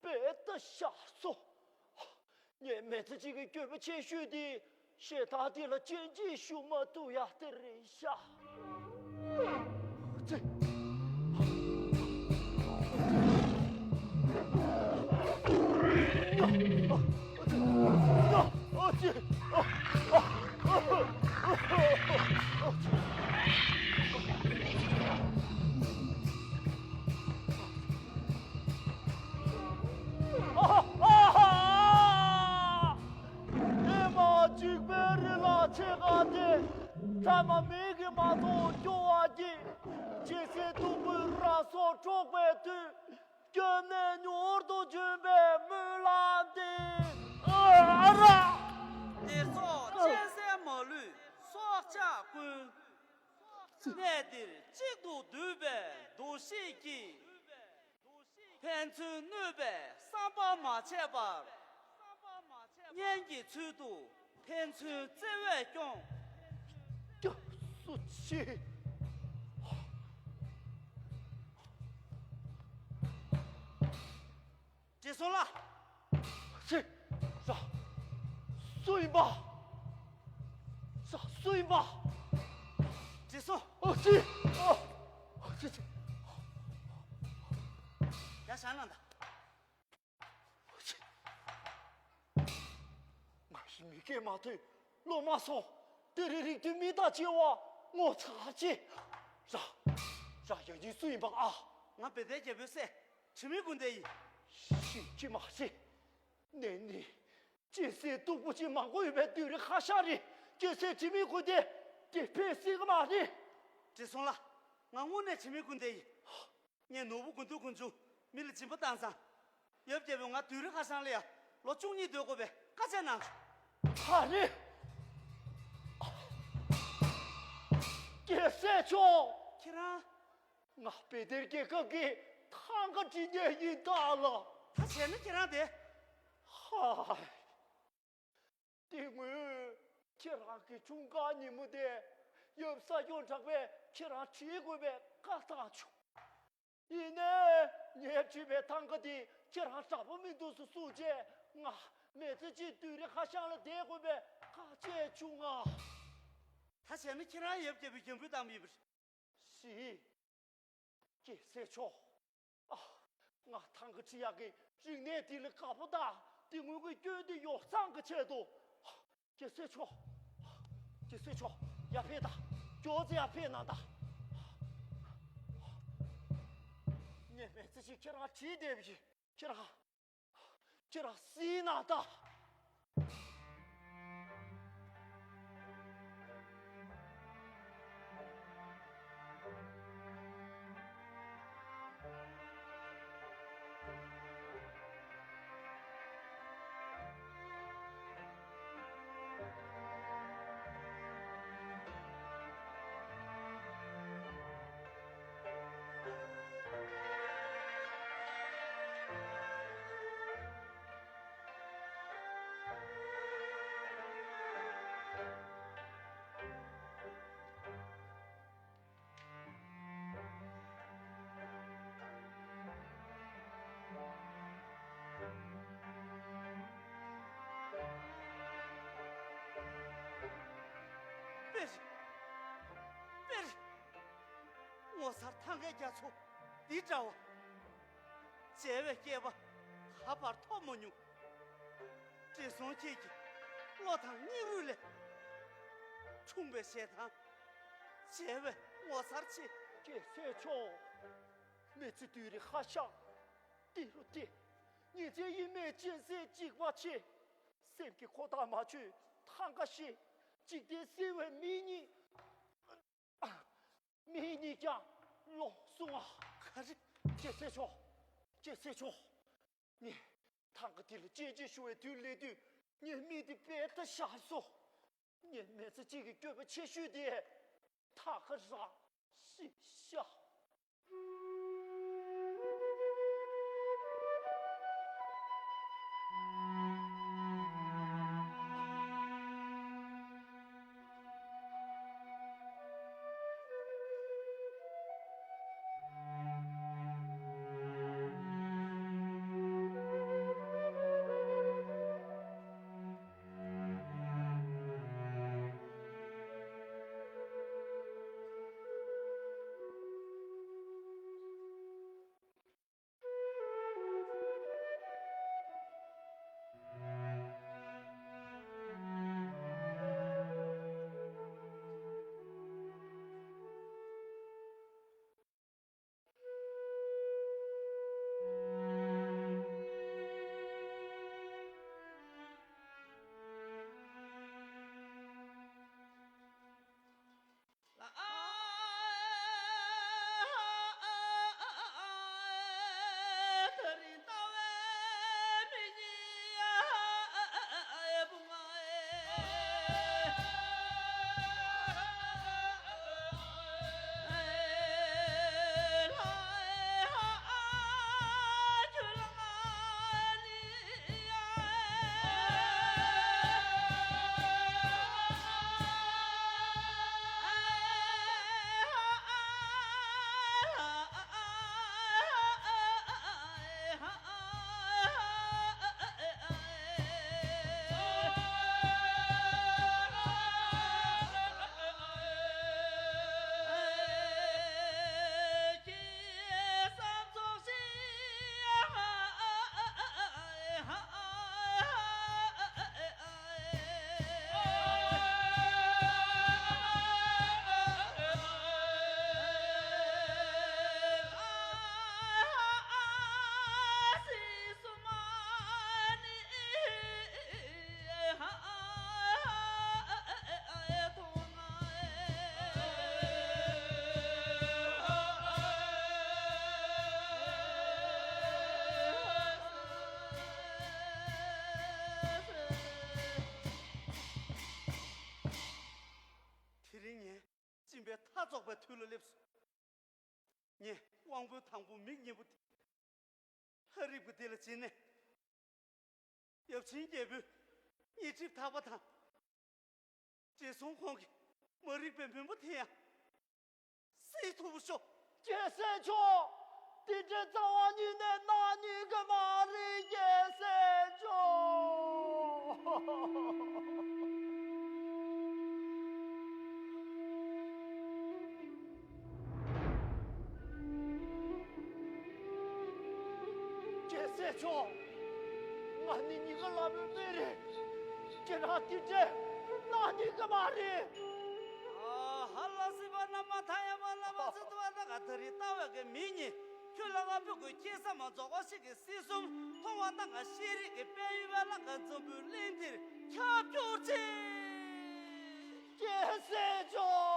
པེ་ཏ་ཤ་སོ། ངས་མེ་ཚེ་གཅིག་གི་འགྱོད་པ་ཆེ་ཤོས་དེ་ ཞེ་དྲག་འདི་ལ་སྐྱོན་ཅི་ཞུ་མ་ཐུབ་ཡ་དེ་རེད་ཤག་ཙི། ཨེ་མ། འཇིགས་པའི་རི་ལ་ཆེ་ག་དེ། ཐ་མ་མིག་གིས་མ་མཐོང་སྐྱོ་བ་གྱིས། ཇི་སྲིད་སྟུག་པོའི་ར་སོགས་འཕྲོག་པའི་དུས། སྐྱོབ་གནས་མྱུར་དུ་འབྱོན་པའི་སྨོན་ལམ་འདེབས། ཨ་ར། འདིར་ཚོགས་སྤྱན་གསལ་མ་ལུས་སྲོག་ཆགས་ཀུན། གནས་འདིར་གཅིག་ཏུ་འདུས་པའི་འདུ་ཤེས་ཀྱིས། ཕན་ཚུན་གནོད་པའི་བསམ་པ་མ་བྱས་པར། གཉེན་གྱི་ཚུལ་དུ་ཕན་ཚུན་བརྩེ་བས་སྐྱོང་། སྐྱབས་སུ་མཆི། བགྲེས་སོང་ལགས། ཤི། ར། སུ་ཡིན་པ། ར། སུ་ཡིན་པ། བགྲེས་སོང་། ཨོ་ཤི། ཨོ། ཨོ་ཤི་ཤི། ཡར་བཞེངས་གནང་དང་། ཨོ་ཤི། ང་ཡི་མི་སྐད་མ་ཐོས། བློ་མ་སོང་། དེ་རིང་རིགས་མཐུན་མི་དང་བཅས་པ་ངོ་ཚ་ཆེ། ར། ར། ཡང་ཡིན་སུ་ཡིན་པ་ཨ། ང་བེ་ཏའི་རྒྱལ་པོའི་སྲས། དྲི་མེད་ཀུན་ལྡན་ཡིན། ཤི་ཅི་མ་ཤི། ནས་ནི། ཅི་སྲིད་སྟུག་པོ་ཅི་མང་པོ་ཡོད་པའི་དུས་རིང་ཁ་ཤས་རིང་ཅི་སྲིད་དྲི་མེད་ཀུན་ལྡན་དེ་ཕེབས་སྲིད་ཀྱི་མ་རེད། བགྲེས་སོང་ལགས། ང་དངོས་གནས་དྲི་མེད་ཀུན་ལྡན་ཡིན། ངས་ནོར་བུ་དགུ་འདུས་དགུ་འབྱུང་མི་ལ་སྦྱིན་པ་བཏང་ཙང་། ཡབ་རྒྱལ་པོས་ང་དུས་རིང་ཁ་ཤས་ལ་ཡང་ལོ་བཅུ་གཉིས་སྡོད་དགོས་པའི་བཀའ་བཅད་གནང་བྱུང་། ཧ་རེ། རྒྱལ་སྲས་མཆོག་ཁྱེད་རང་། ང་བེ་ཏའི་རྒྱལ་ཁབ་ཀྱི་ཐང་ག་འབྲི་མཁན་ཡིན་ད་ལ། ད་བྱས་ན་ཁྱེད་རང་དེ། ཧ། དེ་སྔོན་ཁྱེད་རང་གི་འཁྲུངས་སྐར་ཉིན་མོ་དེ་ཡབ་ས་སྐྱོང་གྲགས་པས་ཁྱེད་རང་བྲིས་དགོས་པའི་བཀའ་བཏང་བྱུང་། ཡིན་ནའི་ངས་བྲིས་པའི་ཐང་ག་དེ་ཁྱེད་རང་དྲག་པོ་མི་འདུག་སུ་གསུངས་རྗེས་ང་མི་ཚེ་གཅིག་དུས་རིང་ཁ་ཤས་ལ་བསྡད་དགོས་པའི་བཀའ་བཅད་བྱུང་ང་། ད་བྱས་ན་ཁྱེད་རང་ཡབ་རྒྱལ་པོའི་རྒྱང་འབུད་བཏང་བ་ཡིན་པ་རེད། ཞི། རྒྱལ་སྲས་མཆོག་ཨ། ང་ཐང་ག་འབྲི་ཡག་གི་རིག་གནས་དེ་ལ་དགའ་པོ་དང་དེ་སྔོན་གྱི་སྐྱོན་དེ་ཡོ་བསྲང་གི་ཆེད་དུ། རྒྱལ་སྲས་མཆོག་རྒྱལ་སྲས་མཆོག་ཡར་ཕེབས་དང་། མགྱོགས་ཙམ་ཡར་ཕེབས་གནང་དང་། ངས་མི་ཚེ་གཅིག་ཁྱེད་རང་བྲིས་བསྡད་པ་ཡིན། ཁྱེད་རང་། ཁྱེད་རང་གཟིགས་གནང་དང་། དཔེར། དཔེར། ངོ་མཚར་ཐང་གའི་རྒྱ་མཚོ་འདི་འདྲ་བ། མཇལ་བའི་སྐལ་པ་ད་བར་ཐོབ་མ་མྱོང་། བགྲེས་སོང་ཁྱེད་ཀྱི་བློ་དང་སྙིང་རུས་ལས་འཁྲུངས་པའི་ཞལ་ཐང་མཇལ་བའི་ངོ་མཚར་ཆེ། རྒྱལ་སྲས་མཆོག་མི་ཚེ་དུས་རིང་ཁ་ཤས་འདི་རུ་བསྡད། ཉིན་མཚན་དབྱེར་མེད་སྤྱན་གཟིགས་འཇིགས་པ་ཆེ། སེམས་ཀྱི་འཁོར་ཐག་མ་ཆོད་ཐང་ག་ཤི། འཇིག་རྟེན་བསིལ་བའི་མིག་གཉིས། མིག་གཉིས་ཀྱང་ལོག་སོང་ང་། ག་རེ། རྒྱལ་སྲས་མཆོག་རྒྱལ་སྲས་མཆོག་ངས་ཐང་ག་དེ་ལ་སྐྱེལ་རྗེས་ཞུ་བའི་དུས་སླེབས་དུས་ངའི་མིག་དེ་རྦད་དེ་ཞར་སོང་། ངའི་མི་ཚེ་གཅིག་གི་འགྱོད་པ་ཆེ་ཤོས་དེ་ཐང་ག་རང་ཤི་ཤག་སྦྱིན་པའི་མཐའ་རྫོགས་པའི་དུས་ལ་སླེབས་སོ། ངས་དབང་པོའི་དང་པོ་མིག་གཉིས་པོ་དེ་ལྷ་རིལ་བུ་འདི་ལ་སྦྱིན་ནས། ཡབ་ཆེན་རྒྱལ་པོའི་ཉེ་སྒྲིབ་དག་པ་དང་། རྗེས་སུ་ཁོང་གི་མ་རིག་པའི་མུན་པ་དེ་ཡང་སེལ་ཐུབ་པར་ཤོག། རྒྱལ་སྲས་མཆོག། དེ་འདྲའི་རྩ་བ་ཉིད་ནས་གནང་ནུས་ཀྱི་མ་རེད། རྒྱལ་སྲས་མཆོག། རྒྱལ་སྲས་མཆོག། ང་ནི་ཉི་དགའ་ལྷ་མོའི་སྨན་རེད། ཁྱེད་རང་དེ་འདྲ་གནང་ནུས་ཀྱི་མ་རེད། ཨ་ཧ། ལ་སྲིད་པ་རྣམ་པ་མཐའ་ཡས་པ་ལ་བ་ཚུ་ཏུ་བ་ད་ག་ད་རི་ལྟ་བའི་གི་མི་ཉིད། ཁྱོད་ལ་ང་ཕུ་གུའི་སྐྱེས་ས་མ་རྫོགས་པ་ཞིག་གི་སྲིད་གསུམ་མཐོང་བ་ད་ག་ཤེས་རིག་གི་དཔལ་ཡུལ་བའི་ལ་ག་འཛམ་བུའི་གླིང་འདིར་ཁྱབ་བསྒྱུར་ཅིག། རྒྱལ་སྲས་མཆོག།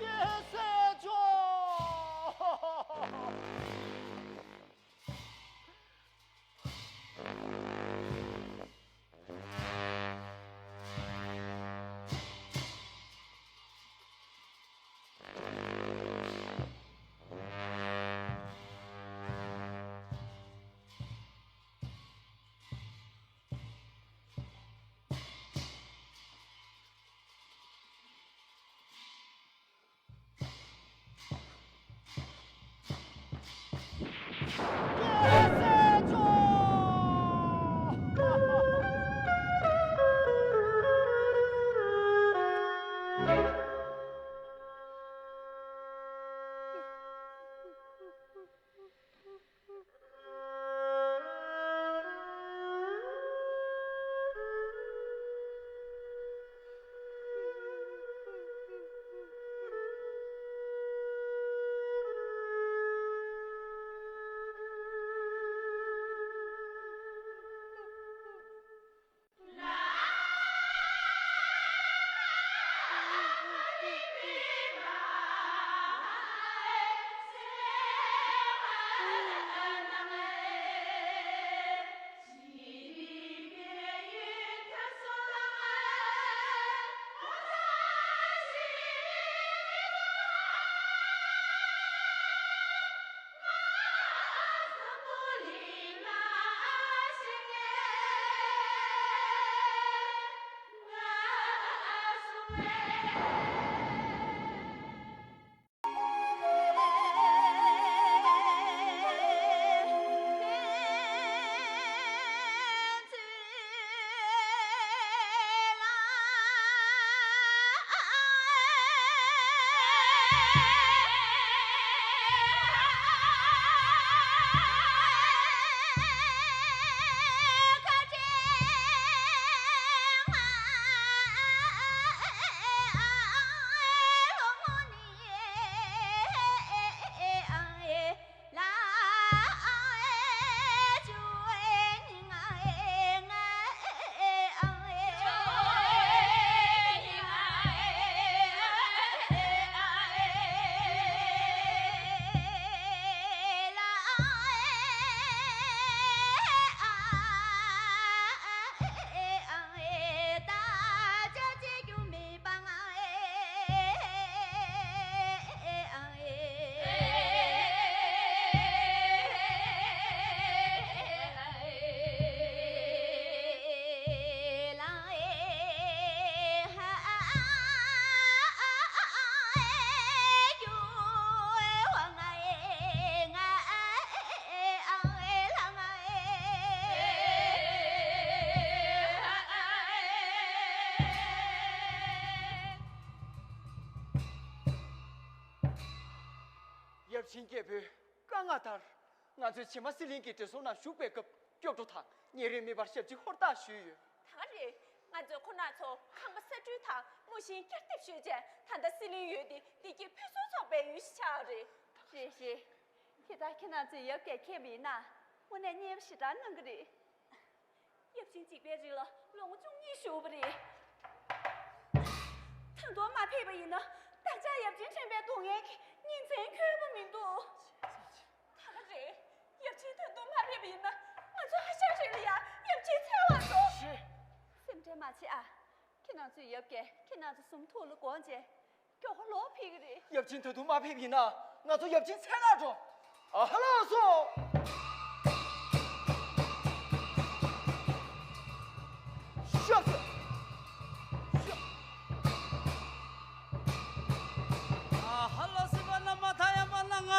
རྒྱལ་སྲས་མཆོག། ཆིང་རྒྱལ་པོས་བཀའ་མངགས་ལྟར། ང་ཚོས་བྱེ་མ་སི་ལིང་གི་བགྲེས་སོང་རྣམས་བཞུགས་པའི་སྐབས་སྐྱོབ་འགྲོ་དང་ཉེ་རིང་མེད་པར་ཞབས་ཕྱི་ཧུར་ཐག་ཞུས་ཡོད། ད་རེས་ང་ཚོས་ཁོ་རྣ་ཚོ་ཁང་པ་གསར་སྐྲུན་དང་རྨོ་ཞིང་བསྐྱར་དེབ་ཞུས་རྗེས། ད་ལྟ་སི་ལིང་ཡུལ་འདི་བདེ་སྐྱིད་ཕུན་སུམ་ཚོགས་པའི་ཡུལ་ཞིག་ཆགས་པ་རེད། རེད་རེད། དེ་ལྟར་ཁྱེད་རྣམ་ཚོས་ཡབ་རྒྱལ་མཁྱེན་པ་ཡིན་ན་དངོས་གནས་མཉེས་པོ་ཞེ་དྲག་གནང་གི་རེད། ཡབ་ཆེན་འཇིགས་པའི་རི་ལ་ལོ་ངོ་བཅུ་གཉིས་བཞུགས་པ་རེད། ད་དུང་མ་ཕེབས་པ་ཡིན་ན་བདག་ཅག་ཡབ་ཆེན་དྲན་པའི་སྡུག་བསྔལ་གྱི་ཉིན་མཚན་འཁྱོལ་བ་མི་འདུག་ད་ག་རེད། ཡབ་ཆེན་ད་དུང་མ་ཕེབས་པ་ཡིན་ན་ང་ཚོ་ཧ་ཤང་རེད་ལ་ཡ། ཡབ་ཆེན་འཚོལ་བར་འགྲོ། སེམས་ཁྲལ་མ་བྱེད་ཨ། ཁྱེད་རྣམ་ཚོའི་ཡབ་རྒྱལ་ཁྱེད་རྣམ་ཚོ་གསུམ་ཐུགས་ལ་དགོངས་བྱས། མགྱོགས་པོ་ལོག་ཕེབས་ཀྱི་རེད། ཡབ་ཆེན་ད་དུང་མ་ཕེབས་ཡིན་ན་ང་ཚོ་ཡབ་ཆེན་འཚོལ་ག་འགྲོ། ཨ་ཧ་ལགས་སོ། ཤག་ཤག་ཨ་ཧ་ལགས་སོ། པ་ན་མ་ཐ་ཡ་པ་ན་ང་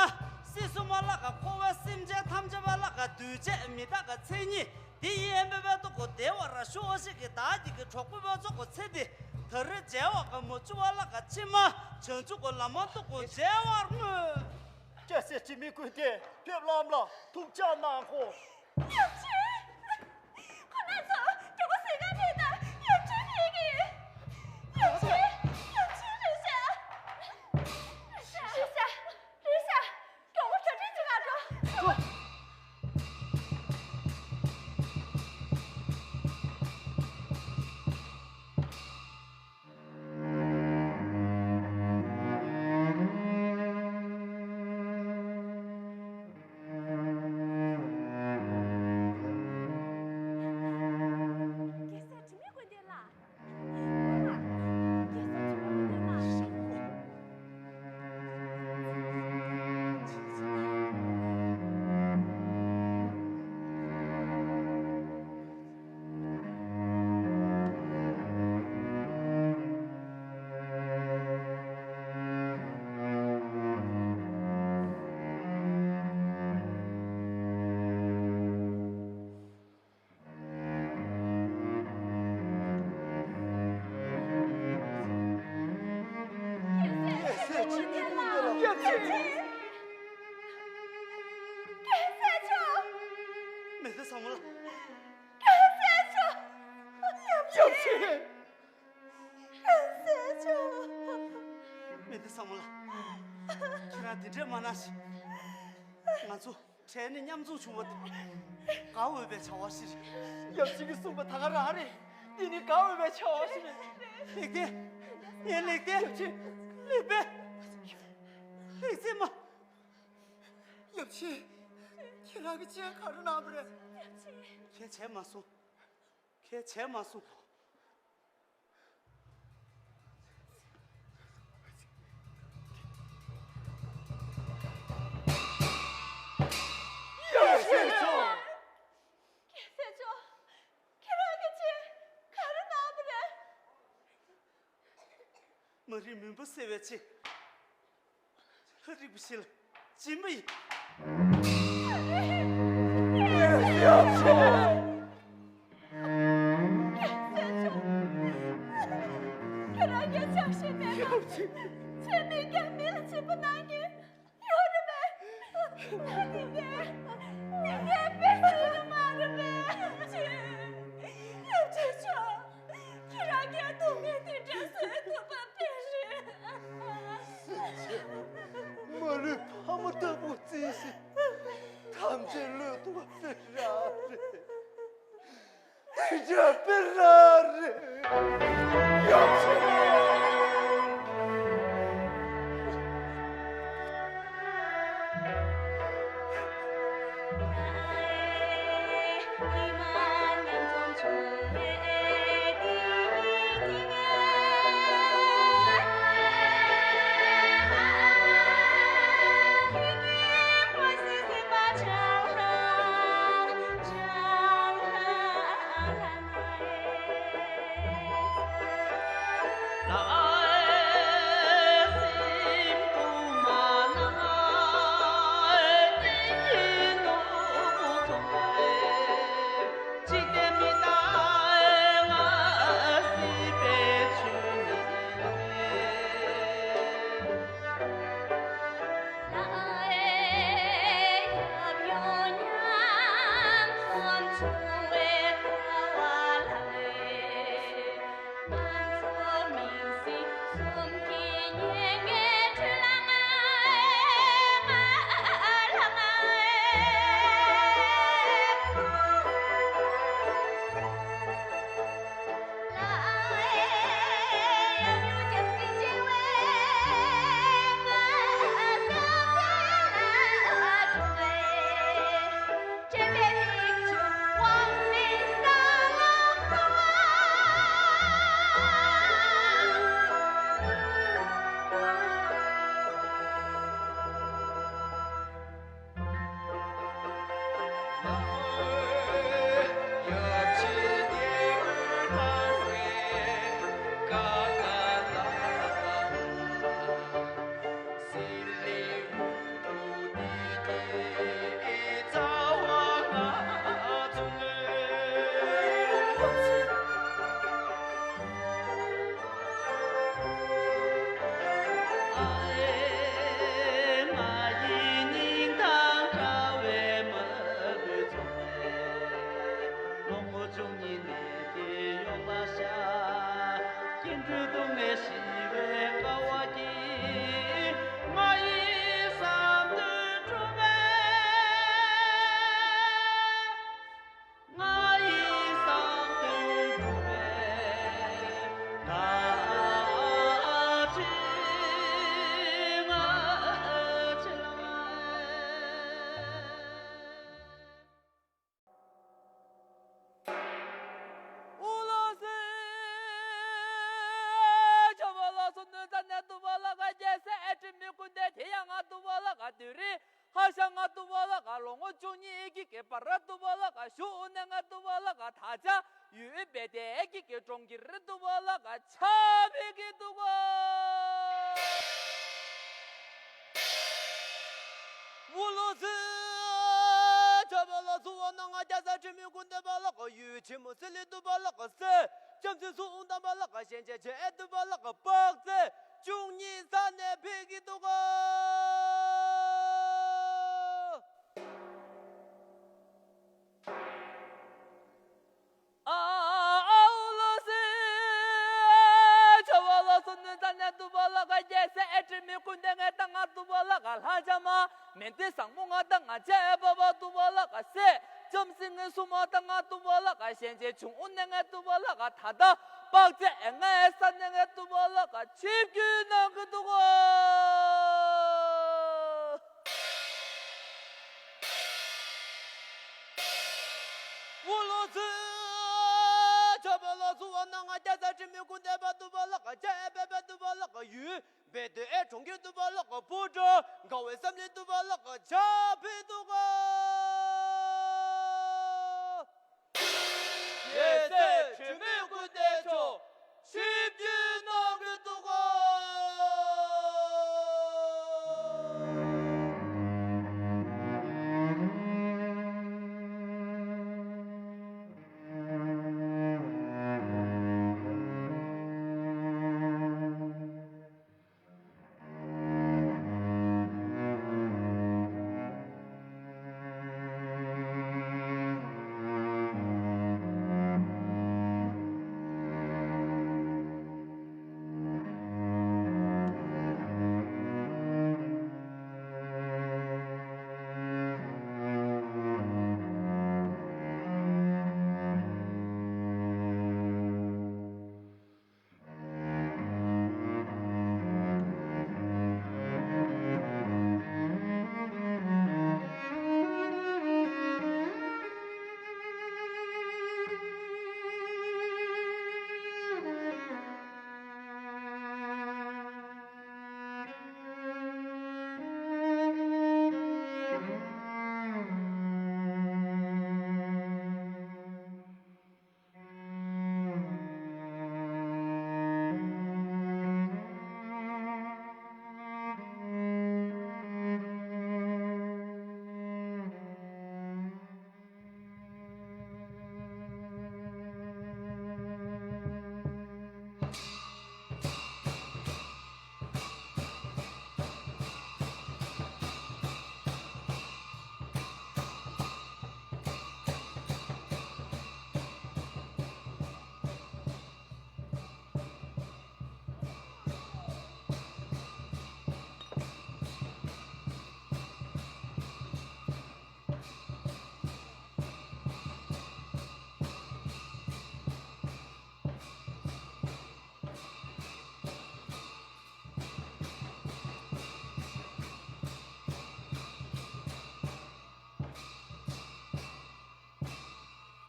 སྲིད་གསུམ་མ་ལ་ཀ་འཁོར་བའི་སེམས་ཅན་ཐམས་ཅད་པ་ལ་ཀ་འདུས་བྱས་མི་རྟག་གི་མཚན་ཉིད། དེ་ཡིན་ཨེ་འབད་བའི་ཏོ་གོ་བདེ་བར་ཤོག་ཤིག་གི་བདག་གི་གི་གྲོགས་པོ་བ་ཚོ་གོ་ཚེ་འདི་ད་རེས་མཇལ་བ་ག་མོ་བཅུ་བ་ལ་ག་ཕྱི་མ་བྱང་ཆུབ་གོ་ལམ་མ་ཏོ་གོ་མཇལ་བར་སྨོན། སྐྱ་སེར་དྲི་མེད་ཀུན་ལྡན་ཕེབས་ལམ་ལ་ཐུགས་ཅག་གནང་ཁོ། ཡབ་ཆེན། ཁོ་རྣ་ཚོ་མགྱོགས་པོ་གཟིགས་ག་ཕེབས་དང་། ཡབ་ཆེན་ཕེབས་ཀྱི། ཡབ་ཆེན། ཡབ་ཆེན་རེད་ཤག་རེད་ཤག་རེད་ཤག་མགྱོགས་པོ་གྲ་སྒྲིག་བྱེད་ག་འགྲོ། མེ་ཏི་ས་མོ་ལ། ཡབ་ཆེན། མེ་ཏི་ས་མོ་ལ། ཁྱེད་རང་འདི་འདྲས་མ་གནང་ཞིག་ང་ཚོ་གྲལ་ནས་མཉམ་འཛོམས་བྱུང་བ་དེ་དགའ་འོས་པའི་བྱ་བ་ཞིག་རེད། ཡབ་ཆེན་གྱིས་གསུངས་པ་ད་ག་རང་རེད། འདི་ནི་དགའ་འོས་པའི་བྱ་བ་ཞིག་རེད། ལེགས་ལྡན། ངའི་ལེགས་ལྡན། ཡབ་ཆེན། ལེགས་པས། ལེགས་ཚེ་མ། ཡབ་ཆེན། ཁྱེད་རང་གི་ཅི་ག་རེ་གནང་བ་རེད། ཡབ་ཆེན། ཁྱེད་བྱས་མ་སོང་། ཁྱེད་བྱས་མ་སོང་། ཡབ་སྲས་མཆོག་རྒྱལ་སྲས་མཆོག་ཁྱེད་རང་གི་ཅི་ག་རེ་གནང་བ་རེད། མ་རིག་མུན་པ་སེལ་བའི་ཆེད། ལྷ་རིག་པ་ཞིག་ལ་སྦྱིན་པ་ཡིན། ཁྱེད་རང་གི་ཕྱག་བཞེས་མེད་པ། ཁྱེད་མིང་གི་མི་ལ་སྦྱིན་པ་གནང་གི་ཡོད་རེད་པས། འདི་གའི་འདི་གའི་དཔེ་སྲིད་ནི་མ་རེད་པས། ཅེས། ཡབ་ཆེན་མཆོག་ཁྱེད་རང་གིས་སྡུག་བསྔལ་འདི་འདྲ་བཟོད་ཐུབ་པ་དཔེ་རེད། མ་ལུས་ཕ་མ་ལྟ་བུ་བརྩིས་ཤིང་ཐམས་ཅད་བློས་ཐུབ་པ་དཔེ་རང་རེད། དེ་འདྲ་དཔེ་རང་རེད། ཡབ་ཆེན། པར་ར་དུ་བ་ལ་ག་ཞུ་ནེ་ང་དུ་བ་ལ་ག་ད་ཅ་ཡུལ་བེ་དེ་ཀི་ཀི་གྲོང་ཁྱེར་དུ་བ་ལ་ག་ཆ་བེ་ཀི་དུ་ག་མུ་ལོ་སི་ཆ་བ་ལ་སུ་བ་ན་ང་རྒྱ་ས་ཁྲི་མི་ཀུན་དེ་བ་ལ་ག་ཡུལ་ཆི་མུ་སི་ལི་དུ་བ་ལ་ག་སི་ཅམ་སི་སུ་འུང་དམ་བ་ལ་ག་ཞན་ཆེ་ཆེ་ཨེ་དུ་བ་ལ་ག་པག་སི་བཅུ་གཉིས་ས་ནེ་བེ་ཀི་དུ་ག་ཨ་ཨའུ་ལོ་སི་ཆ་བ་ལ་སོ་ནུ་ཙ་ནེ་དུ་བ་ལ་ག་རྒྱལ་སྲས་ཨེ་ཁྲི་མི་ཀུན་དེ་ངེ་ད་ང་དུ་བ་ལ་ག་ལྷ་ཅ་མ་མེན་ཏེ་བཟང་མོ་ང་ད་ང་ཅ་ཨེ་བ་བ་དུ་བ་ལ་ག་སེ་ཅམ་སི་ངེ་སུ་མ་ད་ང་དུ་བ་ལ་ག་ཞན་ཆེ་ཆུང་འུ་ནེ་ངེ་དུ་བ་ལ་ག་ད་ད་པག་ཅ་ཨེ་ང་ཨེ་ས་ནེ་ངེ་དུ་བ་ལ་ག་ཆིབ་ཀྱུ་ན་གི་དུ་ག་འུ་ལོ་ཙི་ཆ་བ་ལ་སུ་བ་ན་ང་རྒྱ་ས་ཁྲི་མི་ཀུན་དེ་བ་དུ་བ་ལ་ག་ཅ་ཨེ་བེ་བེ་དུ་བ་ལ་ག་ཡུལ་བེ་དུ་ཨེ་གྲོང་ཁྱེར་དུ་བ་ལ་ག་པུ་ཏྲ་དགའ་བའི་བསམ་ལི་དུ་བ་ལ་ག་ཆ་བེ་དུ་ག་རྒྱལ་སྲས་དྲི་མེད་ཀུན་ལྡན་མཆོག་ཆིབས་བསྒྱུར་གནང་གི་འདུག་གོ།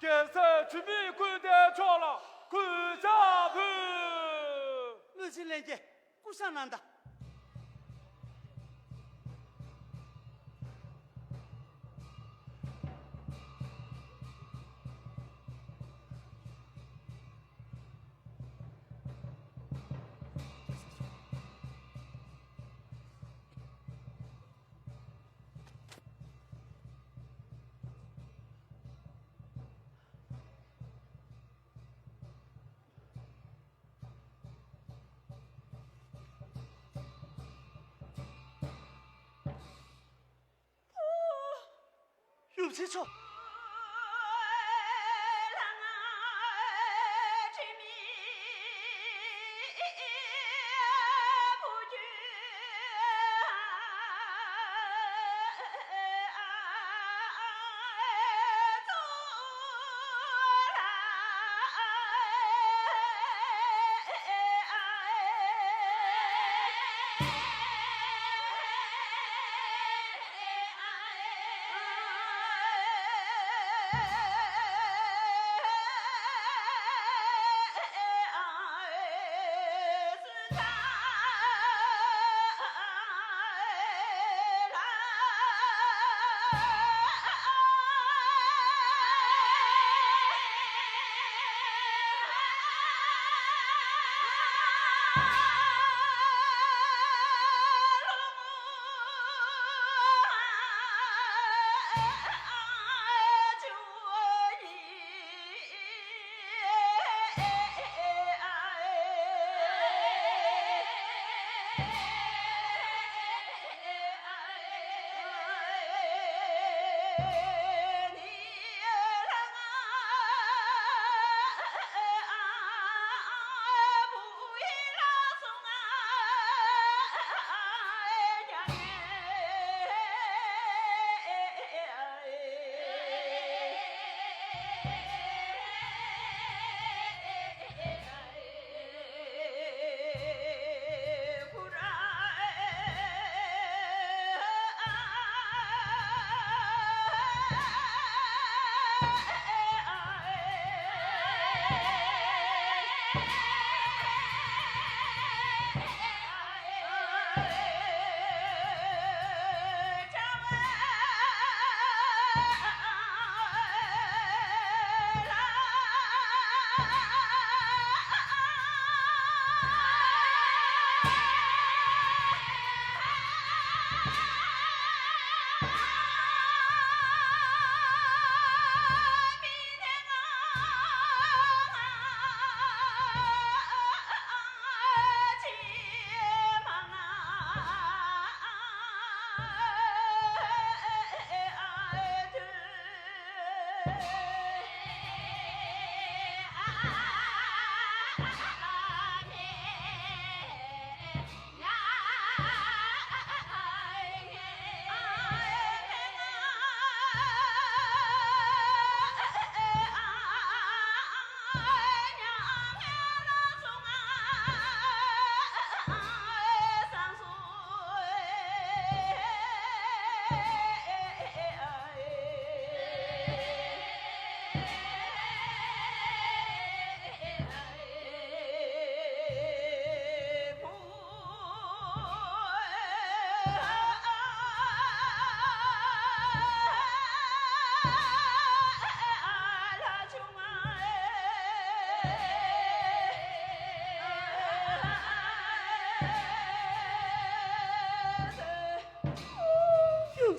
རྒྱལ་སྲས་དྲི་མེད་ཀུན་ལྡན་མཆོག་ལ་གུས་ཕྱག་ཕུལ། དངོས་གཞི་ལྷན་རྒྱས་སྐུ་བཞེངས་གནང་དང་། ཡུམ་ཆེན་མཆོག་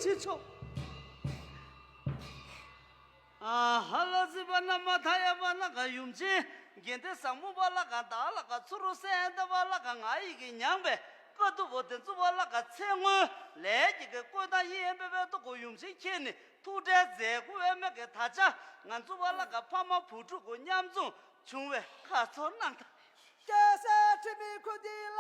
ཁྲིད་ཆོག་ཨ་ཧ་ལ་སི་པ་ན་མ་ཐ་ཡ་པ་ལ་ག་ཡུམ་ཆེན་དགེ་འདུན་བཟང་པོ་པ་ལ་ག་བདག་ལ་ག་ཚུ་རུ་སེ་ད་པ་ལ་ག་ང་ཡི་གི་མྱང་བའི་དཀའ་སྡུག་པོ་དེ་ཚུ་པ་ལ་ག་ཚེ་སྔོན་ལས་ཀྱི་གི་བཀོད་ད་ཡི་ཨེ་པེ་པེ་ཏོ་གོ་ཡུམ་ཆེན་ཁྱེད་ནི་ཐུགས་ཁྲལ་མཛད་དགོས་པའི་མེད་ཀྱི་ད་ཆ་ང་ཚུ་པ་ལ་ག་ཕ་མ་བུ་ཕྲུག་གོ་མཉམ་འཛོམས་བྱུང་བའི་ཁ་ཚོར་གནང་དང་། སྐྱ་སེར་ཁྲི་མི་ཁུ་དི་ལ།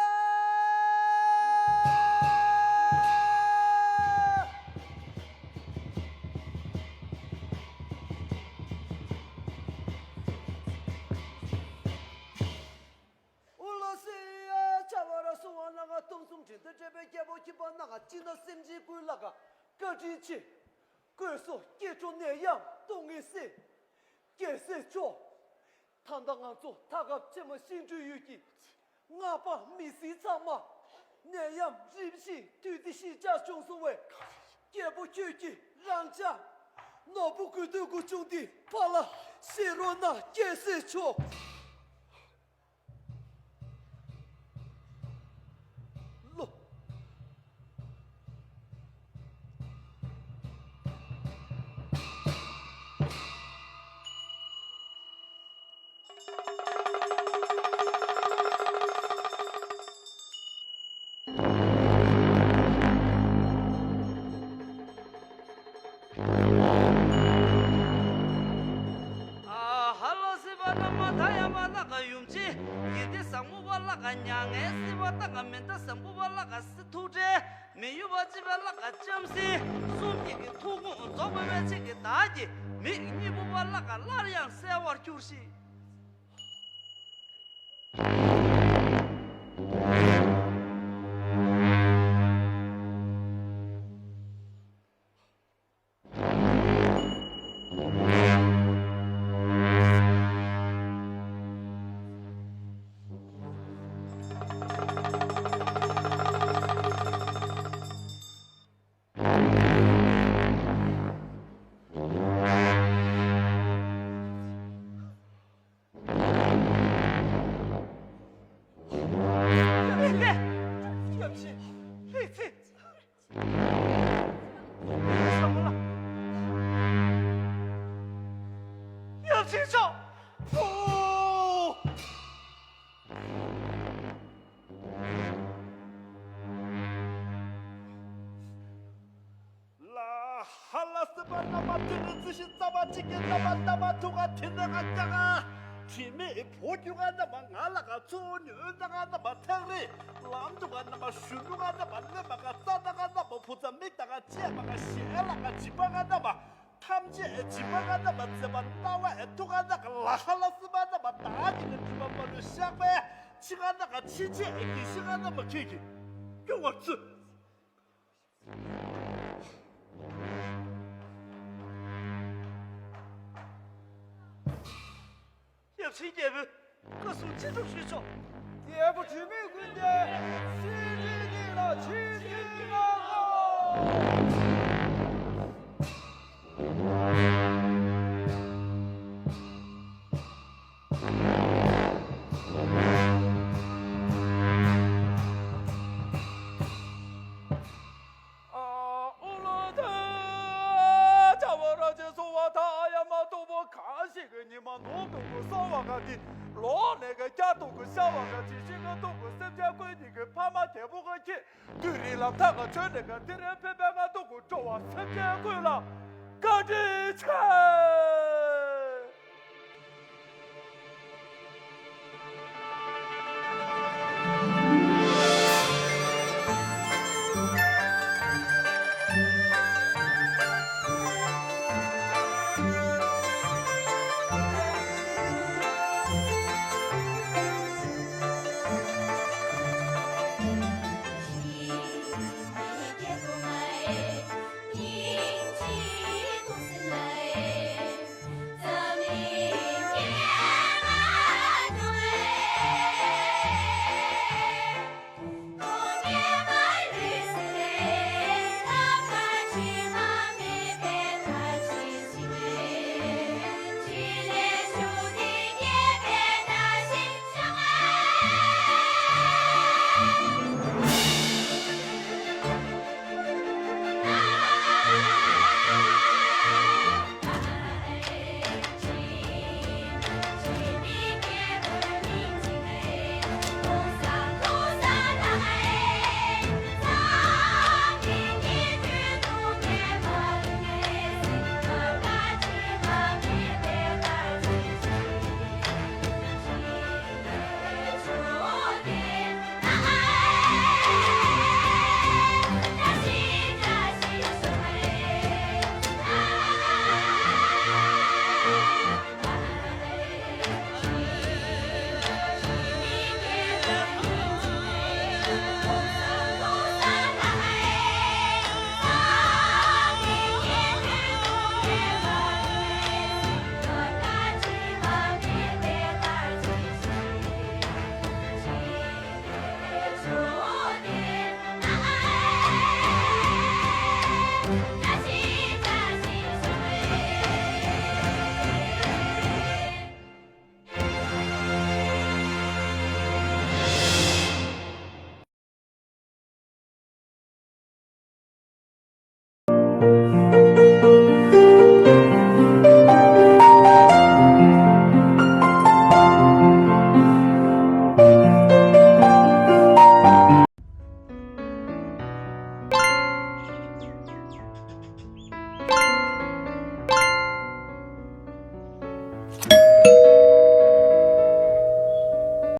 ཨུ་ལ་སི་ཡ་ཆ་བ་ར་སུ་བ་ན་ག་སྟོང་གསུམ་དྲིན་དུ་སྤྲད་པའི་རྒྱལ་པོ་ཁྱི་པ་ན་ག་ཅི་ན་སེམས་ཅན་ཀུན་ལ་ག་བཀའ་དྲིན་ཆེ། ཀོས་སོ་སྐྱེ་ཆོ་ནད་ཡམས་སྟོང་ངེས་སེ། རྒྱལ་སྲས་མཆོག་ད་ལྟ་ང་ཚོ་མཐའ་ཁབ་ཆེན་མོ་ཤིང་འབྲུ་ཡུལ་གྱི་སྔགས་པ་མི་སྲིད་ཚང་མ་ནད་ཡམས་རིམ་བཞིན་དུས་འདི་ཞི་འཇགས་བྱུང་སོང་བས། རྒྱལ་པོ་ཁྱོད་ཀྱིས་རང་ཅག་ནོར་བུ་དགོས་འདོད་དགུ་བྱུང་འདི་ཕར་ལ་བཞེས་རོགས་གནང་རྒྱལ་སྲས་མཆོག་ལོ། ཨ་ཧ་ལོ་སི་པ་ན་མ་ཐ་ཡ་མ་ལ་ག་ཡུམ་ཆེན་དགེ་འདུན་བཟང་མོ་པ་ལ་ག་མྱ་ངན་སྲིད་པ་ད་ག་མི་འདའ་བཟང་པོ་པ་ལ་ག་སྲིད་ཐུགས་ཁྲལ་མི་ཡུལ་བ་ཅི་བ་ལ་ག་ལྕམ་སྲིད་གསུམ་གྱི་གི་ཐུགས་དགོངས་རྫོགས་པ་བའི་ཆེད་ཀྱི་བདག་གི་མིག་གཉིས་པོ་པ་ལ་ག་སླར་ཡང་གསལ་བར་གྱུར་ཞིག་ཡབ་ཆེན་མཆོག་ཨོ། ལ་ཧ་ལ་སི་པ་རྣམ་པ་དེ་ནི་རྩི་ཤིང་རྩ་བ་གཅིག་གི་རྣམ་པ་རྣམ་པ་ཐུག་ག་དེ་ནི་ག་རྒྱ་ག་དྲི་མེད་བོ་རྒྱུ་ག་རྣམ་པ་ང་ལ་ག་ཚོ་ཉོན་ད་ག་རྣམ་པ་ཐག་རེད། ལམ་དུ་ག་རྣམ་པ་གཞོན་ནུ་ག་རྣམ་པ་ལེན་པ་ག་རྩ་ད་ག་རྣམ་པ་བུ་ཚ་མིག་ད་ག་བཅད་པ་ག་ཞལ་ལ་ག་བྱིས་པ་ག་རྣམ་པ། ཐམས་ཅད་བྱིས་པ་ང་རྣམ་པ་མཛེས་པ་སྣང་བ་ཐུགས་ཀ་ན་ག་ལ་ཧ་ལ་སི་པ་རྣམ་པ་བདག་གིས་ནི་སྒྲིབ་པ་མ་ལུས་བཤགས་པས་ཕྱི་ཀ་ན་ག་ཕྱིན་ཆད་ཀྱི་ཤི་ཀ་རྣམ་པ་ཁྱེད་ཀྱིས་སྐྱོང་བར་མཛོད། ཡབ་ཆེན་རྒྱལ་པོས་བཀའ་གསུང་ཅི་ཐུབ་ཞུས་ཆོག་རྒྱལ་པོ་དྲི་མེད་ཀུན་ལྡན་ཤེས་རིག་གཉིས་ལ་ཆིབས་བསྒྱུར་གནང་ངོ་། ཨ་ཨུ་ལ་ཐེ། བྱ་བ་ར་ཅེ་སོ་བ་ཐ་ཡ་མ་ཏོ་བོ་ག་ཞིག་གི་ཉི་མ་ནོར་བུ་གུ་སོ་བ་ག་དི་ལོ་ནས་གི་སྐྱ་ཏོ་གུ་ཤ་བ་ག་ཅི་ཞིག་གི་ཏོ་གུ་སེམས་ཅན་ཀུན་ཉིད་ཀྱི་ཕ་མ་དེ་བོ་ག་ཁྱེད་དུས་རིང་ལ་ཐག་ག་ཆོད་ནས་ག་དི་རེ་ཕེ་ཕེ་ག་ཏོ་གུ་འགྲོ་བ་སེམས་ཅན་ཀུན་ལ་བཀའ་དྲིན་ཆེ།